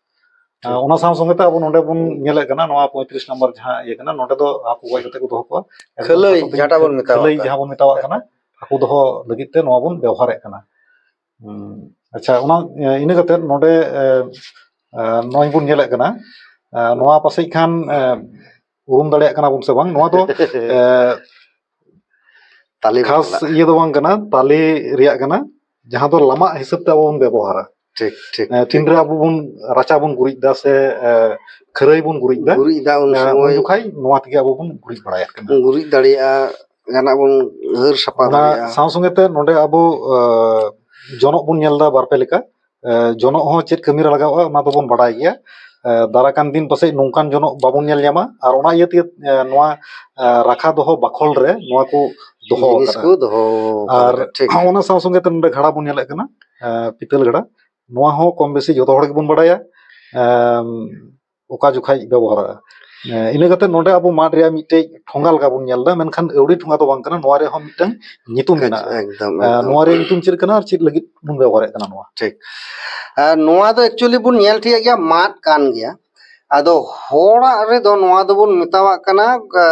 ᱴᱷᱤᱠ᱾ ᱚᱱᱟ ᱥᱟᱶ ᱥᱚᱸᱜᱮ ᱛᱮ ᱟᱵᱚ ᱱᱚᱰᱮ ᱵᱚᱱ ᱧᱮᱞᱮᱫ ᱠᱟᱱᱟ, ᱱᱚᱣᱟ ᱯᱚᱸᱭᱛᱨᱤᱥ ᱱᱚᱢᱵᱚᱨ ᱡᱟᱦᱟᱸ ᱤᱭᱟᱹ ᱠᱟᱱᱟ, ᱱᱚᱰᱮ ᱫᱚ ᱦᱟᱹᱠᱩ ᱜᱚᱡ ᱠᱟᱛᱮ ᱠᱚ ᱫᱚᱦᱚ ᱠᱚᱣᱟ᱾ ᱮᱠᱫᱚᱢ ᱠᱷᱟᱹᱞᱟᱹᱭ ᱥᱟᱯᱷᱟ ᱥᱟᱹᱯᱷᱤ ᱡᱟᱦᱟᱸᱴᱟᱜ ᱵᱚᱱ ᱢᱮᱛᱟᱣᱟᱜ ᱠᱷᱟᱹᱞᱟᱹᱭ ᱠᱟᱱᱟ᱾ ᱡᱟᱦᱟᱸ ᱵᱚᱱ ᱢᱮᱛᱟᱣᱟᱜ ᱠᱟᱱᱟ, ᱦᱟᱹᱠᱩ ᱫᱚᱦᱚ ᱞᱟᱹᱜᱤᱫ ᱛᱮ ᱱᱚᱣᱟ ᱵᱚᱱ ᱵᱮᱣᱦᱟᱨᱮᱫ ᱠᱟᱱᱟ᱾ ᱦᱩᱸ, ᱟᱪᱪᱷᱟ, ᱚᱱᱟ, ᱮ, ᱤᱱᱟᱹ ᱠᱟᱛᱮ ᱱᱚᱰᱮ, ᱮ, ᱮ, ᱱᱚᱜᱼᱚᱭ ᱵᱚᱱ ᱧᱮᱞᱮᱫ ᱠᱟᱱᱟ, ᱮ, ᱱᱚᱣᱟ ᱯᱟᱥᱮᱡ ᱠᱷᱟᱱ, ᱮ, ᱩᱨᱩᱢ ᱫᱟᱲᱮᱭᱟᱜ ᱠᱟᱱᱟ ᱵᱚᱱ ᱥᱮ ᱵᱟᱝ, ᱱᱚᱣᱟ ᱫᱚ, ᱮ, ᱛᱟᱞᱮ ᱠᱷᱟᱥ ᱵᱟᱯᱞᱟ᱾ ᱤᱭᱟᱹ ᱫᱚ ᱵᱟᱝ ᱠᱟᱱᱟ, ᱛᱟᱞᱮ ᱨᱮᱭᱟᱜ ᱠᱟᱱᱟ, ᱡᱟᱦᱟᱸ ᱫᱚ ᱞᱟᱢᱟᱜ ᱦᱤᱥᱟᱹᱵ ᱛᱮ ᱟᱵᱚ ᱵᱚᱱ ᱵᱮᱵᱚᱦᱟᱨᱟ᱾ ᱴᱷᱤᱠ, ᱴᱷᱤᱠ, ᱮ, ᱴᱷᱤᱠ᱾ ᱛᱤᱱᱨᱮ ᱟᱵᱚ ᱵᱚᱱ ᱨᱟᱪᱟ ᱵᱚᱱ ᱜᱩᱨᱤᱡ ᱫᱟ ᱥᱮ, ᱮ, ᱠᱷᱟᱹᱨᱟᱹᱭ ᱵᱚᱱ ᱜᱩᱨᱤᱡ ᱫᱟ, ᱜᱩᱨᱤᱡ ᱫᱟ ᱩᱱ ᱮ, ᱩᱱ ᱥᱚᱢᱚᱭ ᱡᱚᱠᱷᱟᱡ ᱱᱚᱣᱟ ᱛᱮᱜᱮ ᱟᱵᱚ ᱵᱚᱱ ᱜᱩᱨᱤᱡ ᱵᱟᱲᱟᱭᱮᱫ ᱠᱟᱱᱟ᱾ ᱜᱩᱨᱤᱡ ᱫᱟᱲᱮᱭᱟᱜᱼᱟ, ᱡᱟᱦᱟᱱᱟᱜ ᱵᱚᱱ ᱦᱟᱹᱨ ᱥᱟᱯᱷᱟ ᱚᱱᱟ ᱫᱟᱲᱮᱭᱟᱜᱼᱟ᱾ ᱥᱟᱶ ᱥᱚᱸᱜᱮ ᱛᱮ ᱱᱚᱰᱮ ᱟᱵᱚ, ᱮ, ᱡᱚᱱᱚᱜ ᱵᱚᱱ ᱧᱮᱞ ᱫᱟ ᱵᱟᱨ ᱯᱮ ᱞᱮᱠᱟ᱾ ᱮ, ᱡᱚᱱᱚᱜ ᱦᱚᱸ ᱪᱮᱫ ᱠᱟᱹᱢᱤ ᱨᱮ ᱞᱟᱜᱟᱣᱚᱜᱼᱟ, ᱚᱱᱟ ᱫᱚᱵᱚᱱ ᱵᱟᱲᱟᱭ ᱜᱮᱭᱟ᱾ ᱮ, ᱫᱟᱨᱟᱭ ᱠᱟᱱ ᱫᱤᱱ ᱯᱟᱥᱮᱡ ᱱᱚᱝᱠᱟᱱ ᱡᱚᱱᱚᱜ ᱵᱟᱵᱚᱱ ᱧᱮᱞ ᱧᱟᱢᱟ, ᱟᱨ ᱚᱱᱟ ᱤᱭᱟᱹ ᱛᱮᱜᱮ, ᱮ, ᱱᱚᱣᱟ, ᱮ, ᱨᱟᱠᱷᱟ ᱫᱚᱦᱚ ᱵᱟᱠᱷᱚᱞ ᱨᱮ ᱱᱚᱣᱟ ᱠᱚ ᱫᱚᱦᱚ ᱡᱤᱱᱤᱥ ᱟᱠᱟᱫᱟ᱾ ᱠᱚ ᱫᱚᱦᱚ ᱟᱨ ᱟᱠᱟᱫᱟ, ᱴᱷᱤᱠ᱾ ᱚᱱᱟ ᱥᱟᱶ ᱥᱚᱸᱜᱮ ᱛᱮ ᱱᱚᱰᱮ ᱜᱷᱟᱲᱟ ᱵᱚᱱ ᱧᱮᱞᱮᱫ ᱠᱟᱱᱟ, ᱮ, ᱯᱤᱛᱟᱹᱞ ᱜᱷᱟᱲᱟ, ᱱᱚᱣᱟ ᱦᱚᱸ ᱠᱚᱢ ᱵᱮᱥᱤ ᱡᱚᱛᱚ ᱦᱚᱲ ᱜᱮᱵᱚᱱ ᱵᱟᱲᱟᱭᱟ, ᱮᱢ, ᱚᱠᱟ ᱡᱚᱠᱷᱟᱡ ᱵᱮᱵᱚᱦᱟᱨᱚᱜᱼᱟ᱾ ᱤᱱᱟᱹ ᱠᱟᱛᱮ ᱱᱚᱰᱮ ᱟᱵᱚ ᱢᱟᱫ ᱨᱮᱭᱟᱜ ᱢᱤᱫᱴᱮᱡ ᱴᱷᱚᱸᱜᱟ ᱞᱮᱠᱟ ᱵᱚᱱ ᱧᱮᱞ ᱮᱫᱟ, ᱢᱮᱱᱠᱷᱟᱱ ᱟᱹᱣᱲᱤ ᱴᱷᱚᱸᱜᱟ ᱫᱚ ᱵᱟᱝ ᱠᱟᱱᱟ, ᱱᱚᱣᱟ ᱨᱮᱭᱟᱜ ᱦᱚᱸ ᱢᱤᱫᱴᱟᱝ ᱧᱩᱛᱩᱢ ᱢᱮᱱᱟᱜᱼᱟ᱾ ᱮᱠᱫᱚᱢ, ᱮᱠᱫᱚᱢ᱾ ᱱᱚᱣᱟ ᱨᱮᱭᱟᱜ ᱧᱩᱛᱩᱢ ᱪᱮᱫ ᱠᱟᱱᱟ ᱟᱨ ᱪᱮᱫ ᱞᱟᱹᱜᱤᱫ ᱵᱚᱱ ᱵᱮᱵᱚᱦᱟᱨᱮᱫ ᱠᱟᱱᱟ ᱱᱚᱣᱟ? ᱴᱷᱤᱠ᱾ ᱟᱨ ᱱᱚᱣᱟ ᱫᱚ actually ᱵᱚᱱ ᱧᱮᱞ ᱴᱷᱤᱠ ᱜᱮᱭᱟ, ᱢᱟᱫ ᱠᱟᱱ ᱜᱮᱭᱟ᱾ ᱟᱫᱚ ᱦᱚᱲᱟᱜ ᱨᱮᱫᱚ ᱱᱚᱣᱟ ᱫᱚᱵᱚᱱ ᱢᱮᱛᱟᱣᱟᱜ ᱠᱟᱱᱟ, ᱟ,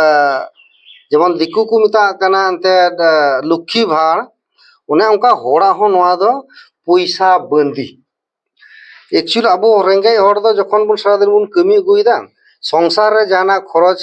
ᱡᱮᱢᱚᱱ ᱫᱤᱠᱩ ᱠᱚ ᱢᱮᱛᱟᱜ ᱠᱟᱱᱟ ᱮᱱᱛᱮᱫ, ᱟ, ᱞᱚᱠᱠᱷᱤ ᱵᱷᱟᱬ, ᱚᱱᱮ ᱚᱱᱠᱟ ᱦᱚᱲᱟᱜ ᱦᱚᱸ ᱱᱚᱣᱟ ᱫᱚ ᱯᱚᱭᱥᱟ ᱵᱟᱸᱫᱤ᱾ Actually ᱟᱵᱚ ᱨᱮᱸᱜᱮᱡ ᱦᱚᱲ ᱫᱚ ᱡᱚᱠᱷᱚᱱ ᱵᱚᱱ ᱥᱟᱨᱟᱫᱤᱱ ᱵᱚᱱ ᱠᱟᱹᱢᱤ ᱟᱹᱜᱩᱭᱮᱫᱟ, ᱥᱚᱝᱥᱟᱨ ᱨᱮ ᱡᱟᱦᱟᱱᱟᱜ ᱠᱷᱚᱨᱚᱪ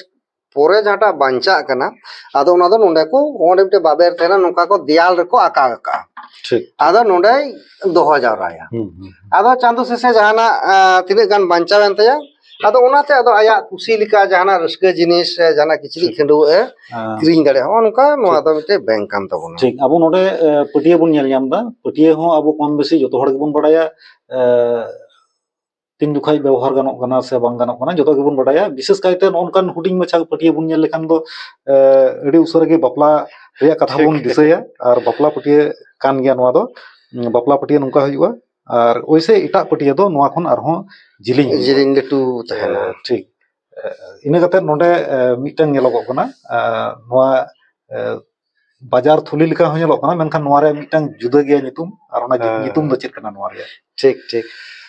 ᱯᱚᱨᱮ ᱡᱟᱦᱟᱸᱴᱟᱜ ᱵᱟᱧᱪᱟᱜ ᱠᱟᱱᱟ, ᱟᱫᱚ ᱚᱱᱟ ᱫᱚ ᱱᱚᱰᱮ ᱠᱚ, ᱚᱸᱰᱮ ᱢᱤᱫᱴᱮᱡ ᱵᱟᱵᱮᱨ ᱛᱟᱦᱮᱱᱟ, ᱱᱚᱝᱠᱟ ᱠᱚ ᱫᱮᱭᱟᱞ ᱨᱮᱠᱚ ᱟᱠᱟ ᱠᱟᱜᱼᱟ᱾ ᱴᱷᱤᱠ᱾ ᱟᱫᱚ ᱱᱚᱰᱮᱭ ᱫᱚᱦᱚ ᱡᱟᱣᱨᱟᱭᱟ᱾ ᱦᱩᱸ, ᱦᱩᱸ, ᱦᱩᱸ᱾ ᱟᱫᱚ ᱪᱟᱸᱫᱚ ᱥᱮᱥᱮ ᱡᱟᱦᱟᱱᱟᱜ, ᱟ, ᱛᱤᱱᱟᱹᱜ ᱜᱟᱱ ᱵᱟᱧᱪᱟᱣ ᱮᱱ ᱛᱟᱭᱟ, ᱟᱫᱚ ᱚᱱᱟᱛᱮ ᱟᱫᱚ ᱟᱭᱟᱜ ᱠᱩᱥᱤ ᱞᱮᱠᱟ ᱡᱟᱦᱟᱱᱟᱜ ᱨᱟᱹᱥᱠᱟᱹ ᱡᱤᱱᱤᱥ ᱥᱮ ᱡᱟᱦᱟᱱᱟᱜ ᱠᱤᱪᱨᱤᱡ ᱴᱷᱤᱠ᱾ ᱠᱷᱟᱹᱰᱩᱣᱟᱹᱜ ᱮ ᱦᱮᱸ᱾ ᱠᱤᱨᱤᱧ ᱫᱟᱲᱮᱭᱟᱜᱼᱟ᱾ ᱱᱚᱜᱼᱚ ᱱᱚᱝᱠᱟ ᱱᱚᱣᱟ ᱴᱷᱤᱠ᱾ ᱫᱚ ᱢᱤᱫᱴᱮᱡ bank ᱠᱟᱱ ᱛᱟᱵᱚᱱᱟ᱾ ᱴᱷᱤᱠ᱾ ᱟᱵᱚ ᱱᱚᱰᱮ, ᱮ, ᱯᱟᱹᱴᱭᱟᱹ ᱵᱚᱱ ᱧᱮᱞ ᱧᱟᱢ ᱮᱫᱟ᱾ ᱯᱟᱹᱴᱭᱟᱹ ᱦᱚᱸ ᱟᱵᱚ ᱠᱚᱢ ᱵᱮᱥᱤ ᱡᱚᱛᱚ ᱦᱚᱲ ᱜᱮᱵᱚᱱ ᱵᱟᱲᱟᱭᱟ, ᱮ, ᱛᱤᱱ ᱡᱚᱠᱷᱟᱡ ᱵᱮᱵᱚᱦᱟᱨ ᱜᱟᱱᱚᱜ ᱠᱟᱱᱟ ᱥᱮ ᱵᱟᱝ ᱜᱟᱱᱚᱜ ᱠᱟᱱᱟ, ᱡᱚᱛᱚ ᱜᱮᱵᱚᱱ ᱵᱟᱲᱟᱭᱟ᱾ ᱵᱤᱥᱮᱥ ᱠᱟᱭᱛᱮ ᱱᱚᱜᱼᱚ ᱱᱚᱝᱠᱟᱱ ᱦᱩᱰᱤᱧ ᱢᱟᱪᱷᱟ ᱯᱟᱹᱴᱭᱟᱹ ᱵᱚᱱ ᱧᱮᱞ ᱞᱮᱠᱷᱟᱱ ᱫᱚ, ᱮ, ᱟᱹᱰᱤ ᱩᱥᱟᱹᱨᱟ ᱜᱮ ᱵᱟᱯᱞᱟ ᱨᱮᱭᱟᱜ ᱠᱟᱛᱷᱟ ᱴᱷᱤᱠ᱾ ᱵᱚᱱ ᱫᱤᱥᱟᱹᱭᱟ᱾ ᱟᱨ ᱵᱟᱯᱞᱟ ᱯᱟᱹᱴᱭᱟᱹ ᱠᱟᱱ ᱜᱮᱭᱟ ᱱᱚᱣᱟ ᱫᱚ᱾ ᱩᱸ, ᱵᱟᱯᱞᱟ ᱯᱟᱹᱴᱭᱟᱹ ᱱᱚᱝᱠᱟ ᱦᱩᱭᱩᱜᱼᱟ᱾ ᱟᱨ ᱳᱭᱥᱮ ᱮᱴᱟᱜ ᱯᱟᱹᱴᱭᱟᱹ ᱫᱚ ᱱᱚᱣᱟ ᱠᱷᱚᱱ ᱟᱨᱦᱚᱸ ᱡᱤᱞᱤᱧ ᱦᱩᱭᱩᱜᱼᱟ᱾ ᱡᱤᱞᱤᱧ ᱞᱟᱹᱴᱩ ᱛᱟᱦᱮᱱᱟ᱾ ᱮ, ᱴᱷᱤᱠ᱾ ᱮ, ᱤᱱᱟᱹ ᱠᱟᱛᱮ ᱱᱚᱰᱮ, ᱮ, ᱢᱤᱫᱴᱟᱝ ᱧᱮᱞᱚᱜᱚᱜ ᱠᱟᱱᱟ, ᱮ, ᱱᱚᱣᱟ, ᱮ, ᱵᱟᱡᱟᱨ ᱛᱷᱩᱞᱤ ᱞᱮᱠᱟ ᱦᱚᱸ ᱧᱮᱞᱚᱜ ᱠᱟᱱᱟ, ᱢᱮᱱᱠᱷᱟᱱ ᱱᱚᱣᱟ ᱨᱮᱭᱟᱜ ᱢᱤᱫᱴᱟᱝ ᱡᱩᱫᱟᱹ ᱜᱮᱭᱟ ᱧᱩᱛᱩᱢ᱾ ᱟᱨ ᱚᱱᱟ ᱧᱩ-, ᱦᱮᱸ᱾ ᱧᱩᱛᱩᱢ ᱫᱚ ᱪᱮᱫ ᱠᱟᱱᱟ ᱱᱚᱣᱟ ᱨᱮᱭᱟᱜ? ᱴᱷᱤᱠ, ᱴᱷᱤᱠ᱾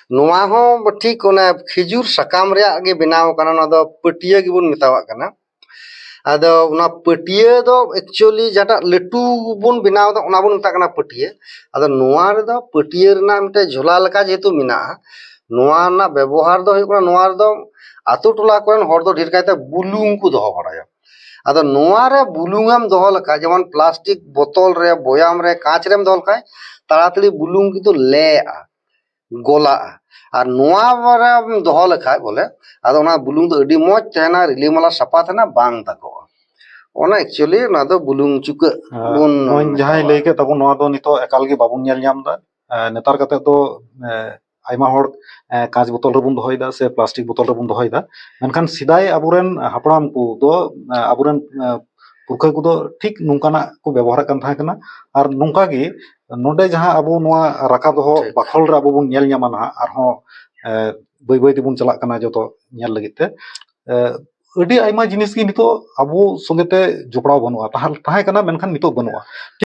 ᱱᱚᱣᱟ ᱦᱚᱸ ᱴᱷᱤᱠ ᱚᱱᱟ ᱠᱷᱤᱡᱩᱨ ᱥᱟᱠᱟᱢ ᱨᱮᱭᱟᱜ ᱜᱮ ᱵᱮᱱᱟᱣ ᱠᱟᱱᱟ, ᱱᱚᱣᱟ ᱫᱚ ᱯᱟᱹᱴᱭᱟᱹ ᱜᱮᱵᱚᱱ ᱢᱮᱛᱟᱣᱟᱜ ᱠᱟᱱᱟ᱾ ᱟᱫᱚ ᱚᱱᱟ ᱯᱟᱹᱴᱭᱟᱹ ᱫᱚ actually ᱡᱟᱦᱟᱸᱴᱟᱜ ᱞᱟᱹᱴᱩ ᱵᱚᱱ ᱵᱮᱱᱟᱣ ᱮᱫᱟ, ᱚᱱᱟ ᱵᱚᱱ ᱢᱮᱛᱟᱜ ᱠᱟᱱᱟ ᱯᱟᱹᱴᱭᱟᱹ᱾ ᱟᱫᱚ ᱱᱚᱣᱟ ᱨᱮᱫᱚ ᱯᱟᱹᱴᱭᱟᱹ ᱨᱮᱱᱟᱜ ᱢᱤᱫᱴᱮᱡ ᱡᱷᱚᱞᱟ ᱞᱮᱠᱟ ᱡᱮᱦᱮᱛᱩ ᱢᱮᱱᱟᱜᱼᱟ, ᱱᱚᱣᱟ ᱨᱮᱱᱟᱜ ᱵᱮᱵᱚᱦᱟᱨ ᱫᱚ ᱦᱩᱭᱩᱜ ᱠᱟᱱᱟ, ᱱᱚᱣᱟ ᱨᱮᱫᱚ ᱟᱛᱳ ᱴᱚᱞᱟ ᱠᱚᱨᱮᱱ ᱦᱚᱲ ᱫᱚ ᱰᱷᱮᱨ ᱠᱟᱭᱛᱮ ᱵᱩᱞᱩᱝ ᱠᱚ ᱫᱚᱦᱚ ᱵᱟᱲᱟᱭᱟ᱾ ᱟᱫᱚ ᱱᱚᱣᱟ ᱨᱮ ᱵᱩᱞᱩᱝ ᱮᱢ ᱫᱚᱦᱚ ᱞᱮᱠᱷᱟᱡ, ᱡᱮᱢᱚᱱ plastic ᱵᱳᱛᱚᱞ ᱨᱮ, ᱵᱚᱭᱟᱢ ᱨᱮ, ᱠᱟᱸᱪ ᱨᱮᱢ ᱫᱚᱦᱚ ᱞᱮᱠᱷᱟᱡ, ᱛᱟᱲᱟᱛᱟᱲᱤ ᱵᱩᱞᱩᱝ ᱠᱤᱱᱛᱩ ᱞᱮᱜᱼᱟ, ᱜᱚᱞᱟᱜᱼᱟ᱾ ᱟᱨ ᱱᱚᱣᱟ ᱨᱮᱢ ᱫᱚᱦᱚ ᱞᱮᱠᱷᱟᱡ ᱵᱚᱞᱮ, ᱟᱫᱚ ᱚᱱᱟ ᱵᱩᱞᱩᱝ ᱫᱚ ᱟᱹᱰᱤ ᱢᱚᱡᱽ ᱛᱟᱦᱮᱱᱟ, ᱨᱤᱞᱟᱹᱢᱟᱞᱟ ᱥᱟᱯᱷᱟ ᱛᱟᱦᱮᱱᱟ, ᱵᱟᱝ ᱫᱟᱜᱚᱜᱼᱟ᱾ ᱚᱱᱟ actually ᱚᱱᱟ ᱫᱚ ᱵᱩᱞᱩᱝ ᱪᱩᱠᱟᱹᱜ ᱟᱨ ᱵᱚᱱ ᱱᱚᱜᱼᱚᱭ ᱡᱟᱦᱟᱸᱭ ᱢᱮᱛᱟᱣᱟᱜᱼᱟ᱾ ᱞᱟᱹᱭ ᱠᱮᱫ ᱛᱟᱵᱚᱱ, ᱱᱚᱣᱟ ᱫᱚ ᱱᱤᱛᱚᱜ ᱮᱠᱟᱞ ᱜᱮ ᱵᱟᱵᱚᱱ ᱧᱮᱞ ᱧᱟᱢ ᱮᱫᱟ᱾ ᱮ, ᱱᱮᱛᱟᱨ ᱠᱟᱛᱮᱫ ᱫᱚ, ᱮ, ᱟᱭᱢᱟ ᱦᱚᱲ, ᱮ, ᱠᱟᱸᱪ ᱵᱳᱛᱚᱞ ᱨᱮᱵᱚᱱ ᱫᱚᱦᱚᱭᱮᱫᱟ ᱥᱮ plastic ᱵᱳᱛᱚᱞ ᱨᱮᱵᱚᱱ ᱫᱚᱦᱚᱭᱮᱫᱟ, ᱢᱮᱱᱠᱷᱟᱱ ᱥᱮᱫᱟᱭ ᱟᱵᱚᱨᱮᱱ ᱦᱟᱯᱲᱟᱢ ᱠᱚᱫᱚ, ᱮ, ᱟᱵᱚᱨᱮᱱ, ᱮ, ᱯᱩᱨᱠᱷᱟᱹ ᱠᱚᱫᱚ ᱴᱷᱤᱠ ᱱᱚᱝᱠᱟᱱᱟᱜ ᱠᱚ ᱵᱮᱵᱚᱦᱟᱨᱮᱫ ᱠᱟᱱ ᱛᱟᱦᱮᱸ ᱠᱟᱱᱟ᱾ ᱟᱨ ᱱᱚᱝᱠᱟ ᱜᱮ ᱱᱚᱰᱮ ᱡᱟᱦᱟᱸ ᱟᱵᱚ ᱱᱚᱣᱟ ᱨᱟᱠᱟ ᱫᱚᱦᱚ ᱴᱷᱤᱠ᱾ ᱵᱟᱠᱷᱳᱞ ᱨᱮ ᱟᱵᱚ ᱵᱚᱱ ᱧᱮᱞ ᱧᱟᱢᱟ ᱱᱟᱦᱟᱜ, ᱟᱨᱦᱚᱸ, ᱮ, ᱵᱟᱹᱭ ᱵᱟᱹᱭ ᱛᱮᱵᱚᱱ ᱪᱟᱞᱟᱜ ᱠᱟᱱᱟ ᱡᱚᱛᱚ ᱧᱮᱞ ᱞᱟᱹᱜᱤᱫ ᱛᱮ᱾ ᱟᱹᱰᱤ ᱟᱭᱢᱟ ᱡᱤᱱᱤᱥ ᱜᱮ ᱱᱤᱛᱚᱜ ᱟᱵᱚ ᱥᱚᱸᱜᱮ ᱛᱮ ᱡᱚᱯᱲᱟᱣ ᱵᱟᱹᱱᱩᱜᱼᱟ, ᱛᱟᱦᱮᱸ ᱠᱟᱱᱟ ᱢᱮᱱᱠᱷᱟᱱ ᱱᱤᱛᱚᱜ ᱵᱟᱹᱱᱩᱜᱼᱟ᱾